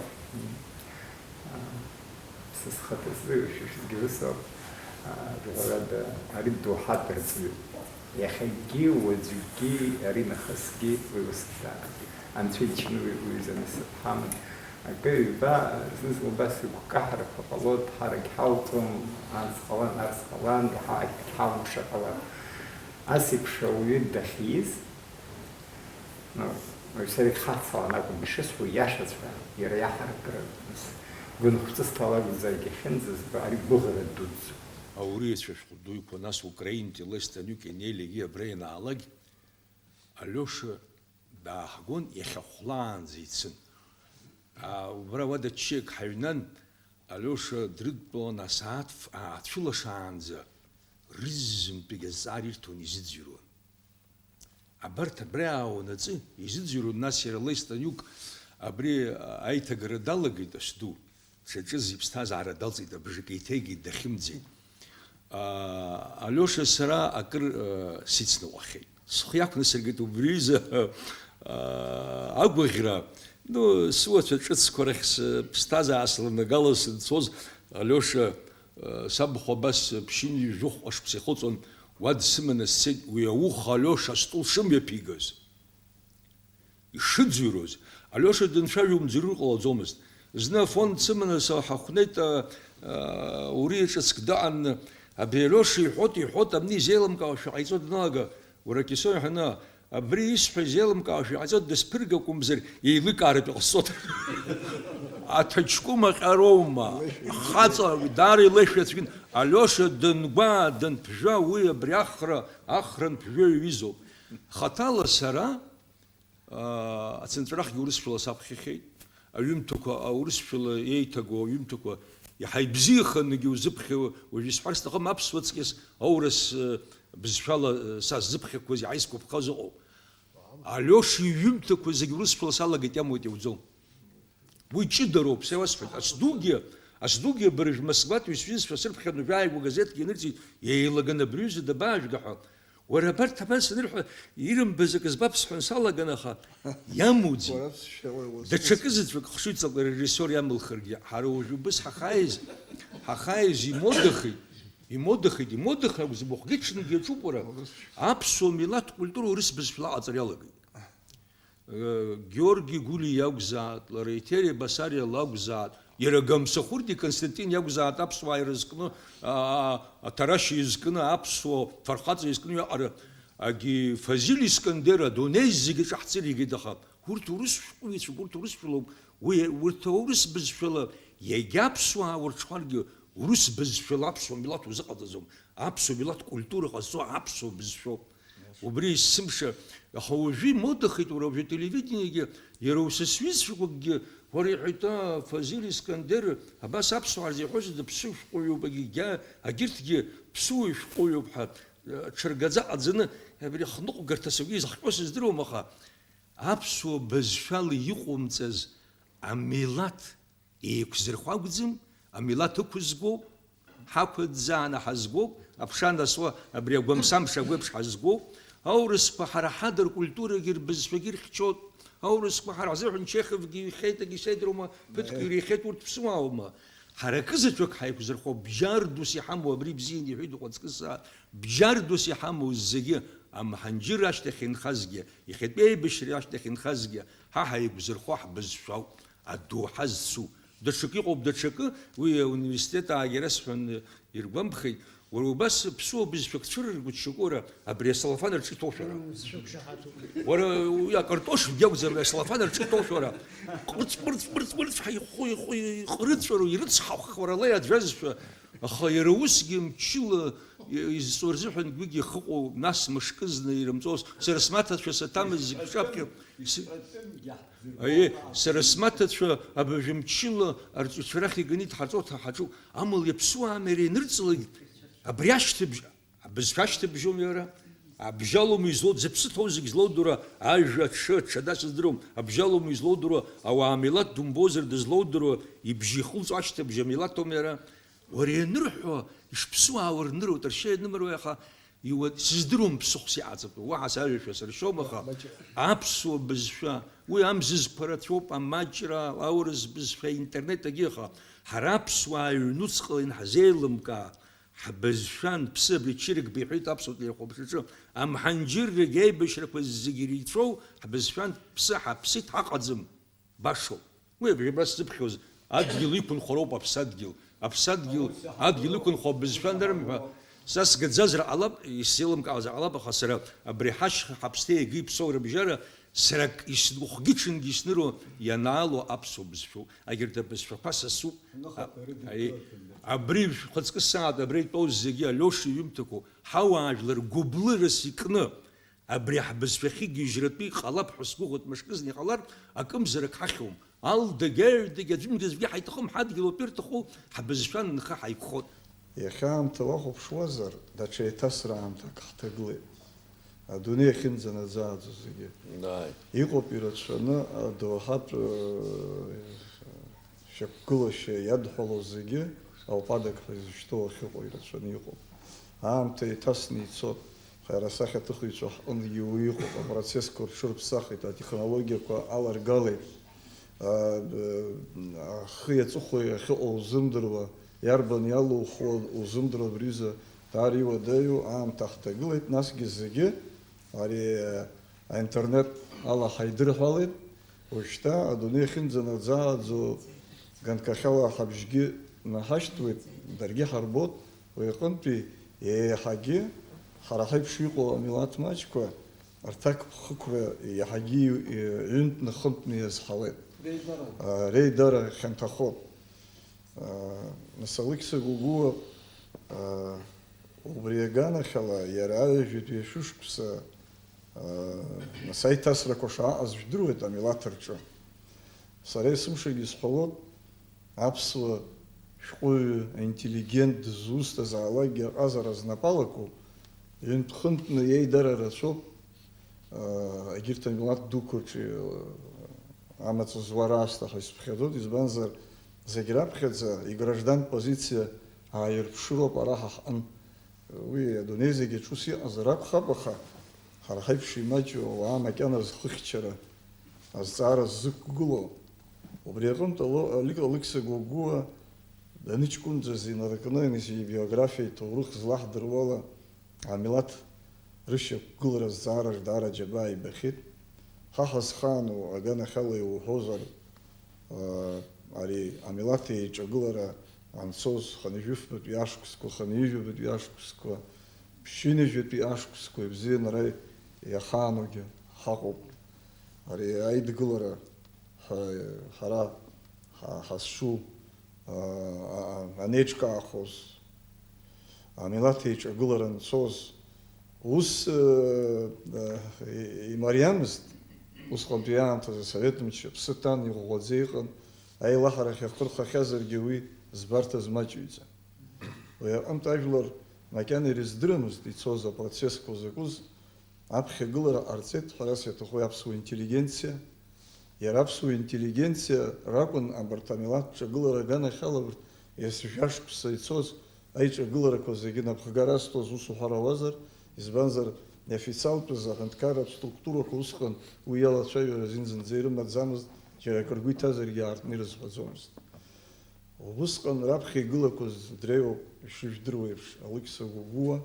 Са схаҭа сзы шәышәгьы усоуп, аа, жәаҳәарада, ари доуҳатә рҵаҩуп. Иахьагьы, уаҵәгьы, ари нахысгьы уи ус дааит. Анцәа иџьшьаны уи, уи изы насыԥ ҳаман. Акы-ҩба, зны-зынла убас игәкаҳарақәа ҟалоит, ҳарагь ҳалҵуам, анс ҟалан, арс ҟалан, иаҳа ҳалымԥшыр ҟалап. Ас еиԥш ауаҩы дахьиз, Ну, сара ихацалан акәым ишысҳәо, иашаҵәҟьа, иара иаҳаракыра гәынхәҵысҭала акәзаргь ахьынӡазба, ари гәыӷра дуӡӡоуп. Ауриацәа шәҟәы дуқәа, нас Украинтәи Леслан Ҩык ианеилак абра ианаалак, Алиоша дааҳгон, иахьа хәлаанӡа ицын. А, убра уада ччиак ҳаҩнан, Алиоша дрыдтәалан асааҭ ф-, аацәылашаанӡа рызынтәык азҵаара ирҭон, изыӡырҩуан. Абарҭ абра иааунаҵы, изыӡырҩуан, нас иара Леслан Ҩык абри аиҭагара далагеит, асду, дшаҿыз иԥсҭазаара далҵит, абжак еиҭеигеит, дахьымӡеит. Аа, Алиоша сара акыр, аа, сицныҟәахьеит. Схы иақәнасыргеит убри изы, аа, агәаӷьра. Ну, сыуацәа ҿыцқәа рахь сыԥсҭазаара сланагала санцоз, Алиоша, аа, сабхәа абас ԥшьынҩажәи жәохә ашықәса ихыҵуан, уа дсыманы сцеит, уи ауха Алиоша астол шымҩаԥигаз. Ишыӡырҩуаз, Алиоша данцәажәо умӡырҩыр ҟалаӡомызт. Зны Афон дсыманы са ҳахәнеит, а, а, уриа ҿыцк даҟан, абри Алиоша иҳәоит, иҳәоит, абни изеилымкаауашәа ҟаиҵо даналага, уара Кьасоу иҳәаны, абри исҳәо изеилымкаауашәа иҟаиҵоит, дысԥыргакәымзар, еиликааратә иҟасҵоит. Аҭаҷкәым аҟьароума, ахаҵа, даара илеишәа ацәгьан, Алиоша дангәаа, данԥжәа, уи абри ахра, ахра нԥжәаҩ иҩызоуп. Хаҭала сара, аа, ацынҵәарахгьы урысшәала саԥхьахьеит. Аҩымҭақәа аурысшәала еиҭагоу аҩымҭақәа иаҳа ибзиаханыгьы узыԥхьауа, уажә исҳәар сҭахым, аԥсуа ҵкьыс аурыс, э, бызшәала, э, са сзыԥхьақәаз иаҳа исгәаԥхаз ыҟоуп. Алиоша иҩымҭақәа зегь урысшәала салагеит, иамуит, иауӡом. Уи ҷыдароуп, са иуасҳәоит. Асдугьы, асдугьы абыржә Москватәи сҩызцәа срыԥхьан уажәааигәа газеҭк ианырҵеит, еилаган абри аҩыза дабаажәга ҳәа. Уара абарҭ абас анырҳәа, ирымбаз акы збап сҳәан салаган, аха иамуӡеит. Уара сшьауа уасҳәоит. Даҽакы заҵәык хшыҩҵак арежиссиор иамылхыргьы, ҳара уажә убыс ҳахааиз, ҳахааиз имодахеит, имодахеит, имодахеит акәзар, махәгьы-ҽынгьы иаҿуп уара. Аԥсуа милаҭ культура урыс бызшәала аҟаҵара иалагеит. Георги Гәлиа иакәзаат, лара Еҭери Басариа лакәзаат, иара Гамсахәырти Константин иакәзаат аԥсуаа ирызкны, аа, Аҭарашь изкны, аԥсуа фырхаҵа изкны уиаҟара, агьи Фазиль Искандер адунеи зегьы ҿаҳҵыр игеит, аха урҭ урыс шәҟәыҩҩцәоуп, урҭ урысшәалоуп, уи, урҭ аурыс бызшәала, иагьа аԥсуаа урҽхәаргьы, урыс бызшәала аԥсуа милаҭ узыҟаҵаӡом, аԥсуа милаҭ культура ҟазҵо аԥсуа бызшәоуп. Убри есымша, аха уажәы имодахеит, уара, уажәы ателевидениегьы, иара уса сҩызцәақәакгьы, уара иҳәеит, аа, Фазиль Искандер, абас аԥсуаа рзы иҳәозар, дыԥсышәҟәыҩҩуп, агьигьа-, агьырҭгьы ԥсуа шәҟәыҩҩуп ҳәа, ҽыргаӡа ҟаҵаны, абри ахныҟәгарҭа саргьы изыхҟьо сыздыруам, аха аԥсуа бызшәала иҟоумҵаз амилаҭ еиқәзырхо акәӡам, амилаҭ ықәызгоуп, ҳақәыӡааны ҳазгоуп, аԥша анасуа абри агәамсамша агәеиԥш ҳазгоуп, аурысқәа ҳара ҳада ркультурагьы рбызшәагьы ирхьчоит, аурысқәа ҳара ҳзыҳәан Чеховгьы иҩхьеит, егьи сеидроума, ԥыҭк ирихьеит, урҭ ԥсуааума? Ҳара акызаҵәык ҳаиқәзырхо бџьар дус иҳамоу, абри бзианы иҳәеит Ҟәыҵкысаа, бџьар дус иҳамоу зегьы, амҳанџьыр ашьҭахь инхазгьы, иахьатәи аибашьра ашьҭахь инхазгьы, ҳа ҳаиқәзырхо ҳбызшәа ауп, адоуҳа зцу. Даҽакы иҟоуп, даҽакы, уи ауниверситет аагьара сҳәан, иргәамԥхеит, уара убас ԥсуа бызшәак цәырыргоит шьоукы, уара, абри асалафан рҿы иҭоушәа ара. Уара, уи акартош акәӡам, асалафан рҿы иҭоушәа ара. Ҟырц, ҟырц, ҟырц, ҟырц ҳәа ихәы, ихәы, иҟрыҵәароу, ирыцҳахәхуа ала иаӡәазшәа, аха иара усгьы мчыла изҵо рзыҳәан уигьы ихыҟоу, нас мышкызны ирымҵоз, сара смаҭацәа саҭамыз зегь ҿаԥхьа, с-, аиеи, сара смаҭацәа абыржәы мчыла арҵаҩцәа рахь иганы идҳарҵо ҳаҿуп. Амала иаԥсуа амера ианырҵалак, абри ашьҭыбжь, абызшәа ашьҭыбжьоума иара? Абжьалоума излоу, зыԥсы ҭоу зегь злоудыруа, ажәа, аҽы, аҽада сыздыруам, абжьалоума излоудыруа, ауаа милаҭ думбозар дызлоудыруа, ибжьы ихылҵуа ашьҭыбжь амилаҭ аума иара? Уара ианырҳәо, ишԥсуаауа рныруеит, ршьа ианымыруеи, аха иуа-, сыздыруам ԥсыхәс иҟаҵатәу, уаҳа сажәа шәасыршьом, аха аԥсуа бызшәа, уи амзызқәа рацәоуп, амаҷра, аурыс бызшәа, интернет агьы, аха ҳара аԥсуаа ҩнуҵҟала ианҳзеилымкаа, ҳбызшәа анԥсы абри ччирк биҳәеит аԥсуа телехәаԥшраҿы, амҳанџьыррагь аибашьрақәа зегьы иреицәоу ҳбызшәа анԥсы ҳаԥсит, ҳаҟаӡам. Башоуп. Уи абри абра сзыԥхьоз адгьыл иқәынхароуп аԥсадгьыл. Аԥсадгьыл, адгьыл иқәынхо абызшәа анырымҳәа, са сгаӡазар ҟалап, исзеилымкаауазар ҟалап, аха сара абри ҳашьха ҳаԥсҭеи егьи иԥсоу рыбжьара сара ак ис-, ухгьы-ҽынгьы исныруа ианаало аԥсуа бызшәоуп. Егьырҭ абызшәақәа са соуп. Аныхақәа А-, ирыдыркылақәан. Аи, абри шәхаҵкы сааҭ абра итәоу зегьы Алиоша иҩымҭақәоу, ҳауаажәлар гәыблырас икны, абри ҳбызшәахьы гьежьратәы иҟалап ҳәа сгәыӷуеит, мышкызны иҟалар, акымзарак ҳахьуам. Алдагь аҩдагь аӡәымгьы аӡәгьы ҳаиҭахым, ҳадгьыл атәы ирҭаху ҳбызшәа нхы ҳаиқәхоит. Иахьа аамҭа уахәаԥшуазар, даҽа еиҭасра аамҭак ҳҭагылеит. Адунеи ахьынӡанаӡааӡо зегьы. Дааит. Иҟоуп ирацәаны адоуҳатә, э, шьақәгылашьа иадҳәалоу зегьы, ауп адагь ҳәа изышьҭоу ахьыҟоу ирацәаны иҟоуп. Аамҭа еиҭасны ицоит. Ҳара асахьаҭыхыҩцәа ҳҟынгьы уи ыҟоуп. Апроцессқәа рҽырԥсахит, атехнологиақәа аларгалеит. А, э, ахи аҵыхәеи ахьыҟоу узымдыруа, иарбан иалухуа узымдыруа абри аҩыза даара иуадаҩу аамҭа ҳҭагылеит, насгьы зегьы ари, э, аинтернет ала ҳаидырҳәалеит. Уажәшьҭа адунеи ахьынӡанаӡааӡо ганкахьала ҳабжьгьы наҳашьҭуеит, даргьы ҳарбоит, уи аҟынтәи еиҳагьы ҳара ҳаиԥш иҟоу амилаҭ маҷқәа рҭакԥхықәра иаҳагьы ҩынтәны-хынтәны иазҳауеит. Реидара. А, реидара хьанҭахоит. А, нас Алықьса Гогәуа, а, убри аганахьала иара аҩажәатәи ашәышықәса, а, нас аиҭасрақәа шааҟаз жәдыруеит амилаҭ рҿы. Сара есымшагьы исҳәалоит, аԥсуа шәҟәыҩҩы, аинтеллигент дызусҭазаалакгьы аҟазара знапы алаку, ҩынтә-хынтәны иеидара рацәоуп, аа, егьырҭ амилаҭ дуқәа рҿы, аа, амаҵ зуа раасҭа ҳәа исыԥхьаӡоит, избанзар, зегь раԥхьаӡа играждантә позициа ааирԥшыроуп ара ҳа ҳҟны. Уи адунеи зегьы аҿы ус иҟазар акәхап, аха ҳара ҳаиԥш имаҷу ауаа макьана рхыхьчара азҵаара ззықәгылоу. Убри аҟынтә Ало-, Алик-, Алықьса Гогәуа даныҷкәынӡаз инаркны, ибиографиа, иҭоурых злаҳдыруала, амилаҭ рышьақәгылара азҵаара даара џьабаа ибахьеит. Ҳа ҳазхаану аганахьала иуҳәозар, аа, ари амилаҭ еиҿагылара анцоз хынҩажәифбатәи ашықәсқәа, хынҩажәабатәи ашықәсқәа, ԥшьынҩажәатәи ашықәсқәа ибзианы ара иахаанугьы ҳаҟоуп. Ари аидгылара ҳа-, ҳара ҳа-, ҳазҿу, а-, а-, анеиҿкаахоз, амилаҭ еиҿагылара анцоз, ус, э, э, и-, имариамызт. Усҟантәи аамҭазы асовет мчы аԥсы ҭан, иӷәӷәаӡа иҟан, аилаҳарахь ахы рхахьазаргьы уи збарҭаз маҷыҩӡан. Уи аҟынтә ажәлар макьана ирыздырамызт ицоз апроцессқәа закәыз, аԥхьагылара ҟарҵеит, ҳәарас иаҭаху аԥсуа интеллигенциа. Иара аԥсуа интеллигенциа ракәын абарҭ амилаҭ ҿагылара аганахьала урҭ есжәа шықәса ицоз аиҿагыларақәа зегьы напхгара азҭоз, ус уҳәар ауазар, избанзар, неофициалтәыз аҳәынҭқарратә структурақәа усҟан уи иалацәажәара азин зынӡа ирымаӡамызт, џьара акы ргәы иҭазаргьы аартны ирызҳәаӡомызт. Убысҟан раԥхьа игылақәаз дреиуоуп, ишыжәдыруа еиԥш, Алықьса Гәыгәуа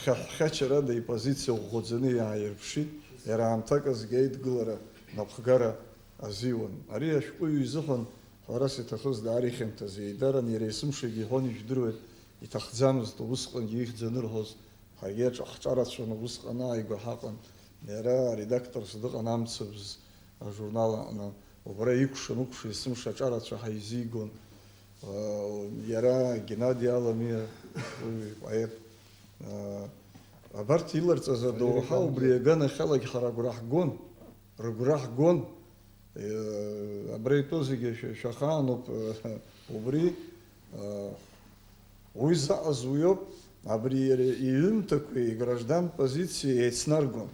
хьаҳәхьачарада ипозициа ӷәӷәаӡаны иааирԥшит, иара аамҭак азгьы аидгылара напхгара азиуан. Ари ашәҟәыҩҩы изыҳәан ҳәарас иҭахыз даара ихьанҭаз еидаран, иара есымшагьы иҳәон, ижәдыруеит, иҭахӡамызт убысҟангьы ихьӡ анырҳәоз, ҳаргьы аҿ-, ҳҿарацәаны убысҟан ааигәа ҳаҟан. Иара аредакторс дыҟан Амцабз ажурнал аҟны. Убра икәша-мыкәша есымша аҿарацәа ҳаизигон. Иара Геннади Аламиа, уи поет. Абарҭ иларҵаз адоуҳа убри аганахьалагь ҳара агәра ҳгон, рыгәра ҳгон. Абра итәоу зегьы шәа-, шәахаануп, убри, уи заҟаз уиоуп, абри иара иҩымҭақәеи играждан позициеи еицнаргон.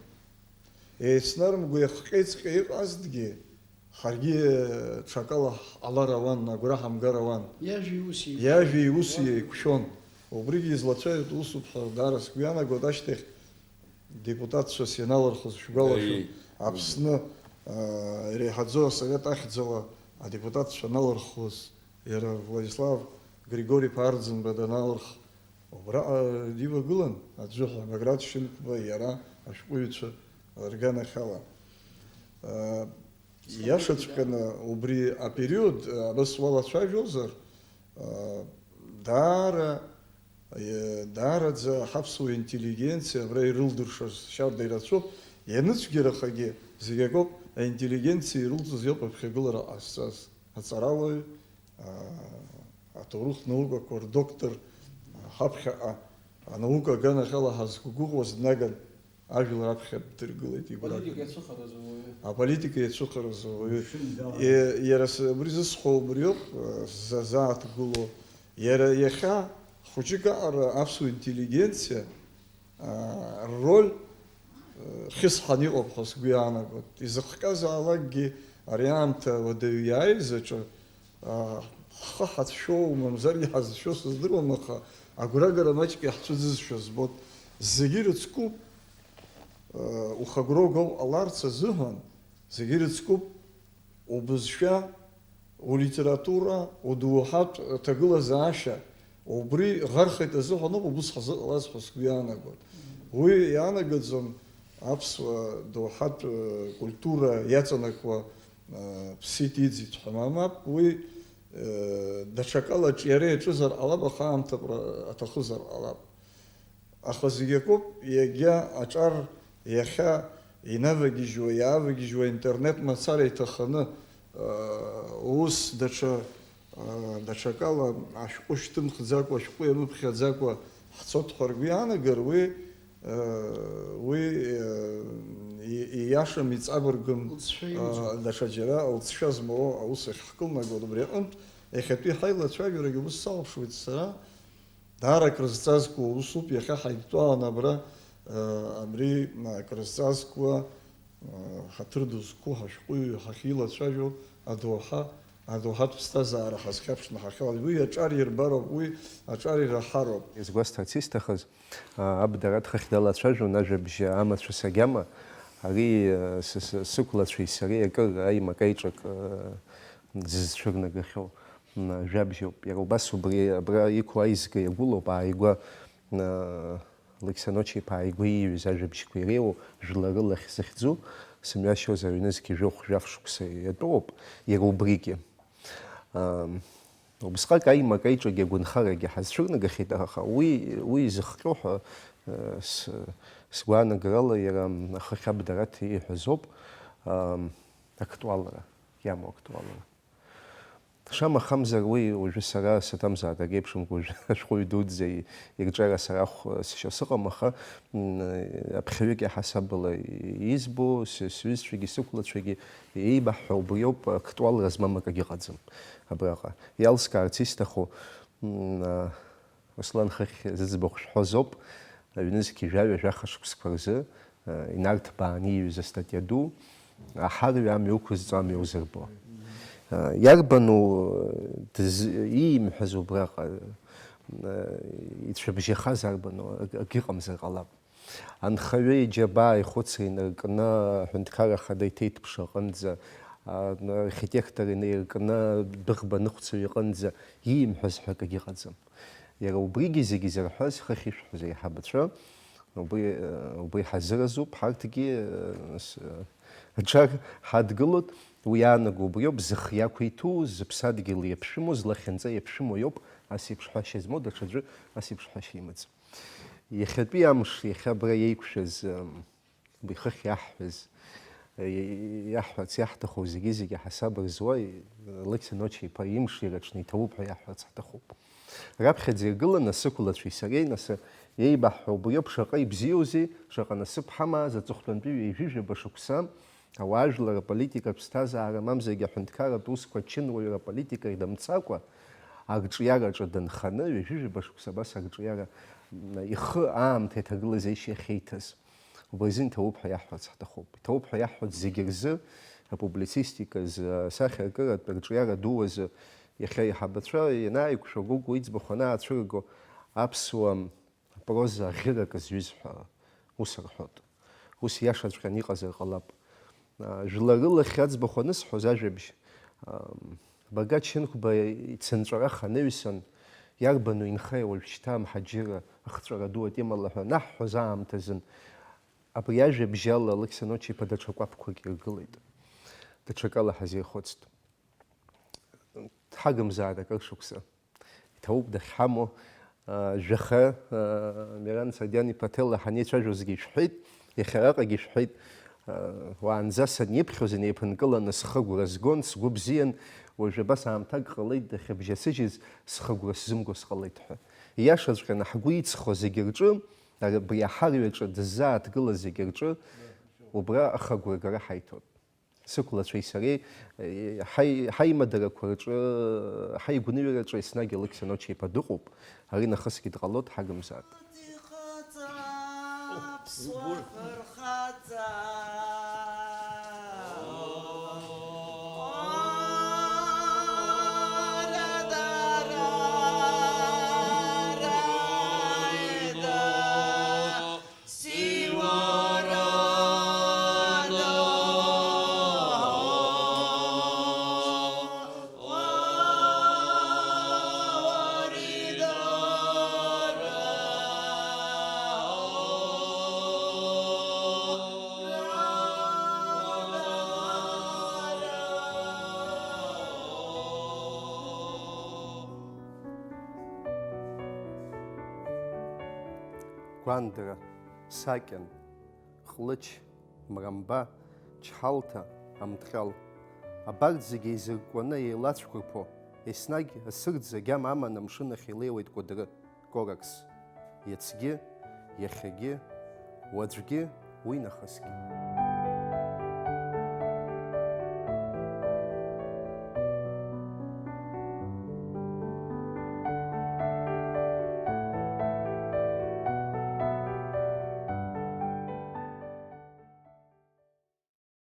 Еицнарымго ихҟьеиҵҟьа иҟазҭгьы, ҳаргьы ҽакала ҳҟалар ауан, агәра ҳамгар ауан. Иажәеи уси еиқәшәон. Иажәеи уси еиқәшәон. Убригьы излацәажәо усуп ҳәа даара сгәы иаанагоит, ашьҭахь депутатцәас ианалырхыз шәгәалашәом. Аи. Аԥсны, аа, иреиҳаӡоу асовет ахьӡала адепутатцәа аналырхуаз, иара Владислав Григори-иԥа Арӡынба даналырх, убраҟа дивагылан аӡәы ҳәа, Баграт Шьынқәба, иара, ашәҟәыҩҩцәа рганахьала. Аа, иашаҵәҟьаны убри апериод, аа, абас уалацәажәозар, аа, даара, е, даараӡа ҳаԥсуа интеллигенциа абра ирылдыршаз шьарда ирацәоуп, ианыцәгьарахагьы зегь акоуп, аинтеллигенциа ирылҵыз иоуп аԥхьагылара ҟазҵаз. Аҵарауаҩ, аа, аҭоурыхтә наукақәа рдоктор, ҳаԥхьаҟа анаука аганахьала ҳазқәгәыӷуаз днаган, ажәлар аԥхьа ддыргылеит, игәра Аполитика ганы. Иацәыхараз ауаҩы. Аполитика иацәыхараз ауаҩы. Мшын далан. Е, иара с-, абри зысҳәо убриоуп, э, сзазааҭгыло. Иара иахьа хәыҷык аҟара аԥсуа интеллигенциа, аа, рроль, э, хьысҳаны иҟоуп ҳәа сгәы иаанагоит. Изыхҟьазаалакгьы ари аамҭа уадаҩы иааиз аҿы, аа, ҳхы ҳацәшәоу, мамзаргьы ҳазшәо сыздыруам, аха агәрагара маҷк иаҳцәыӡызшәа збоит. Зегьы ирыцкуп, э, ухы агәра угауа ҟаларц азыҳәан, зегьы ирыцкуп. Убызшәа, улитература, удоуҳатә ҭагылазаашьа, убри ӷархеит азыҳәаноуп убыс ҳзыҟалаз ҳәа сгәы иаанагоит. Уи иаанагаӡом аԥсуа доуҳатә культура иаҵанакуа, э, ԥсит, иӡит ҳәа, мап, мап, уи, э, даҽакала аҿиара иаҿызар ҟалап, аха аамҭа аҭахызар ҟалап. Аха зегь акоуп, иагьа аҿар иахьа инавагьежьуа, иаавагьежьуа аинтернет мацара иҭаханы, аа, ус даҽа, аа, даҽакала ашәҟәы шьҭымхӡакәа, ашәҟәы иамыԥхьаӡакәа ҳцоит ҳәа ргәы иаанагар, уи, аа, уи, аа, и-, ииашам, иҵабыргым, лҵшәа имоуп, аа, даҽаџьара лҵшәа змоу аус ахь ҳкылнагоит. Убри аҟынтә, иахьатәи ҳаилацәажәарагьы ус салаԥшуеит сара. Даара акрызҵазкуа усуп, иахьа ҳаидтәалан абра, э, абри, э, акрызҵазкуа, э, ҳаҭыр ду зқәу ҳашәҟәыҩҩы ҳахьилацәажәо адоуҳа, адоуҳатә ԥсҭазаара ҳазхьаԥшны ҳахьалаз. Уи аҿар ирбароуп, уи аҿар ираҳароуп. Изгәасҭарц исҭахыз, а, Абдарат хыхь далацәажәон ажәабжь амацәыс агьама, ари, а, сы-, сы-, сықәлацәеи сареи акыр аимак-аиҿак, а, зызцәырнагахьоу. М, жәабжьоуп. Иара убас убри абра иқәу аизга иагәылоуп, ааигәа, м, Алықьса Ночи-иԥа ааигәа ииҩыз ажәабжьқәа иреиуоу, жәлары лахь зыхьӡу, сымҩашьозар, аҩнызқь жәохә-жәаф шықәса иатәоуп, иара убригьы. Ам, убысҟак аимак-аиҿагьы агәынхарагьы ҳазцәырнагахьеит, аха уи, уи изыхҟьо ҳәа, э, с-, сгәаанагарала иара, м, ахыхь Абдарат ииҳәаз ауп, ам, актуалра, иамоу актуалра. Шамахамзар, уи уажәы сара саҭамзааит, ак еиԥшымкәа уажәы ашәҟәыҩҩы дуӡӡа ирҿиара сара ахә сшьа сыҟам, аха, м, аԥхьаҩык иаҳасабала избо, сы-, сҩызцәагьы сықәлацәагьы еибаҳҳәо убриоуп, актуалра змам акагьы ыҟаӡам абраҟа. Иалскаарц исҭаху, м, а, Руслан хыхь зыӡбахә шәҳәозоуп, аҩнызқь жәаҩа-жәаха шықәсқәа рзы, э, инарҭбааны ииҩыз астатиа ду, аҳарҩа амҩа уқәызҵо амҩа узырбо. Э, иарбану, э, дыз-, иимҳәаз убраҟа, э, ицәыбжьахаз арбану, ак-, акгьы ыҟамзар ҟалап. Анхаҩы иџьабаа ихәыцра инаркны аҳәынҭқарра ахада иҭеиҭԥш аҟынӡа архитектор инеиркны, дәыӷба ныҟәцаҩ иҟынӡа иимҳәаз ҳәа акгьы ыҟаӡам. Иара убригьы зегьы зырҳәаз, хыхь ишәҳәоз аиҳабацәа, убри, убри ҳазыразуп, ҳарҭгьы, с-, аҿар ҳадгылоит, уи иаанаго убриоуп, зых иақәиҭу, зыԥсадгьыл иаԥшәымоу, злахьынҵа иаԥшәымоу иоуп ас еиԥш ҳәашьа змоу, даҽаӡәы ас еиԥш ҳәашьа имаӡам. Иахьатәи амш, иахьа абра иеиқәшәаз, ам, Уи хыхь иаҳҳәаз, иаҳҳәарц иаҳҭаху зегьы-зегьы ҳасаб рзуа, Алықьса Ноча-иԥа имш ираҽны иҭабуп ҳәа иаҳҳәарц ҳҭахуп. Раԥхьаӡа иргыланы сықәлацәеи сареи, нас, еибаҳҳәо убриоуп, шаҟа ибзиоузеи, шаҟа насыԥ ҳамааз аҵыхәтәантәи ҩажәижәаба шықәса, ауаажәлар аполитикатә ԥсҭазаара, мамзаргьы аҳәынҭқарратә усқәа ачынуаҩра аполитика идамцакәа, арҿиараҿы дынханы, ҩажәижәаба шықәса абас арҿиара, м, ихы аамҭа иҭагылазеишь иахьеиҭаз. Убри азын иҭабуп ҳәа иаҳҳәарц ҳҭахуп. Иҭабуп ҳәа иаҳҳәоит зегьы рзы, апублицистика азы, асахьаркыратә арҿиара ду азы. Иахьа аиҳабацәа ианааиқәшәо, Гогәуа иӡбахә анаацәырго, аԥсуа проза аӷьырак зҩыз ҳәа ус рҳәоит. Ус иашаҵәҟьаны иҟазар ҟалап. Жәлары лахь аӡбахә анысҳәоз ажәабжь, Багач Шьынқәба ицынҵәарах анаҩсан, иарбану инхеи уажәшьҭа амҳаџьырра ахҵәара ду атемала ҳәа анаҳҳәоз аамҭазын, абри ажәабжь ала Алықьса Ноча-иԥа даҽа кәаԥқәак иргылеит. Даҽакала ҳазирхәыцт. Дҳагымзааит акыр шықәса. Иҭабуп дахьҳамоу, аа, жәаха, аа, Миран Сардиан-иԥа Ҭела ҳанеицәажәозгьы ишәҳәеит, иахьа араҟагьы ишәҳәеит, аа, уаанӡа саниԥхьоз инеиԥынкыланы схы агәра згон, сгәы бзиан, уажә абас аамҭак ҟалеит дахьыбжьасыжьыз, схы агәра сзымго сҟалеит ҳәа. Ииашаҵәҟьаны ҳгәы иҵхо зегьы рҿы, абри аҳарҩаҿы дыззааҭгылаз зегьы рҿы, убра ахы агәра агара ҳаиҭоит. Сықәлацәеи сареи, ҳаи-, ҳаимадарақәа рҿы, ҳаигәныҩраҿы еснагь Алықьса Ноча-иԥа дыҟоуп, ари нахысгьы дҟалоит, ҳагымзааит. Гәандра, Сакьан, Ҟлыч, Мрамба, Чҳалҭа, Амҭҟьал. Абарҭ зегьы еизыркәкәаны еилацәқәырԥо, еснагь асырӡ агьама аман амшын ахь илеиуеит Кәыдры, Коракс. Иацгьы, иахьагьы, уаҵәгьы, уи нахысгьы.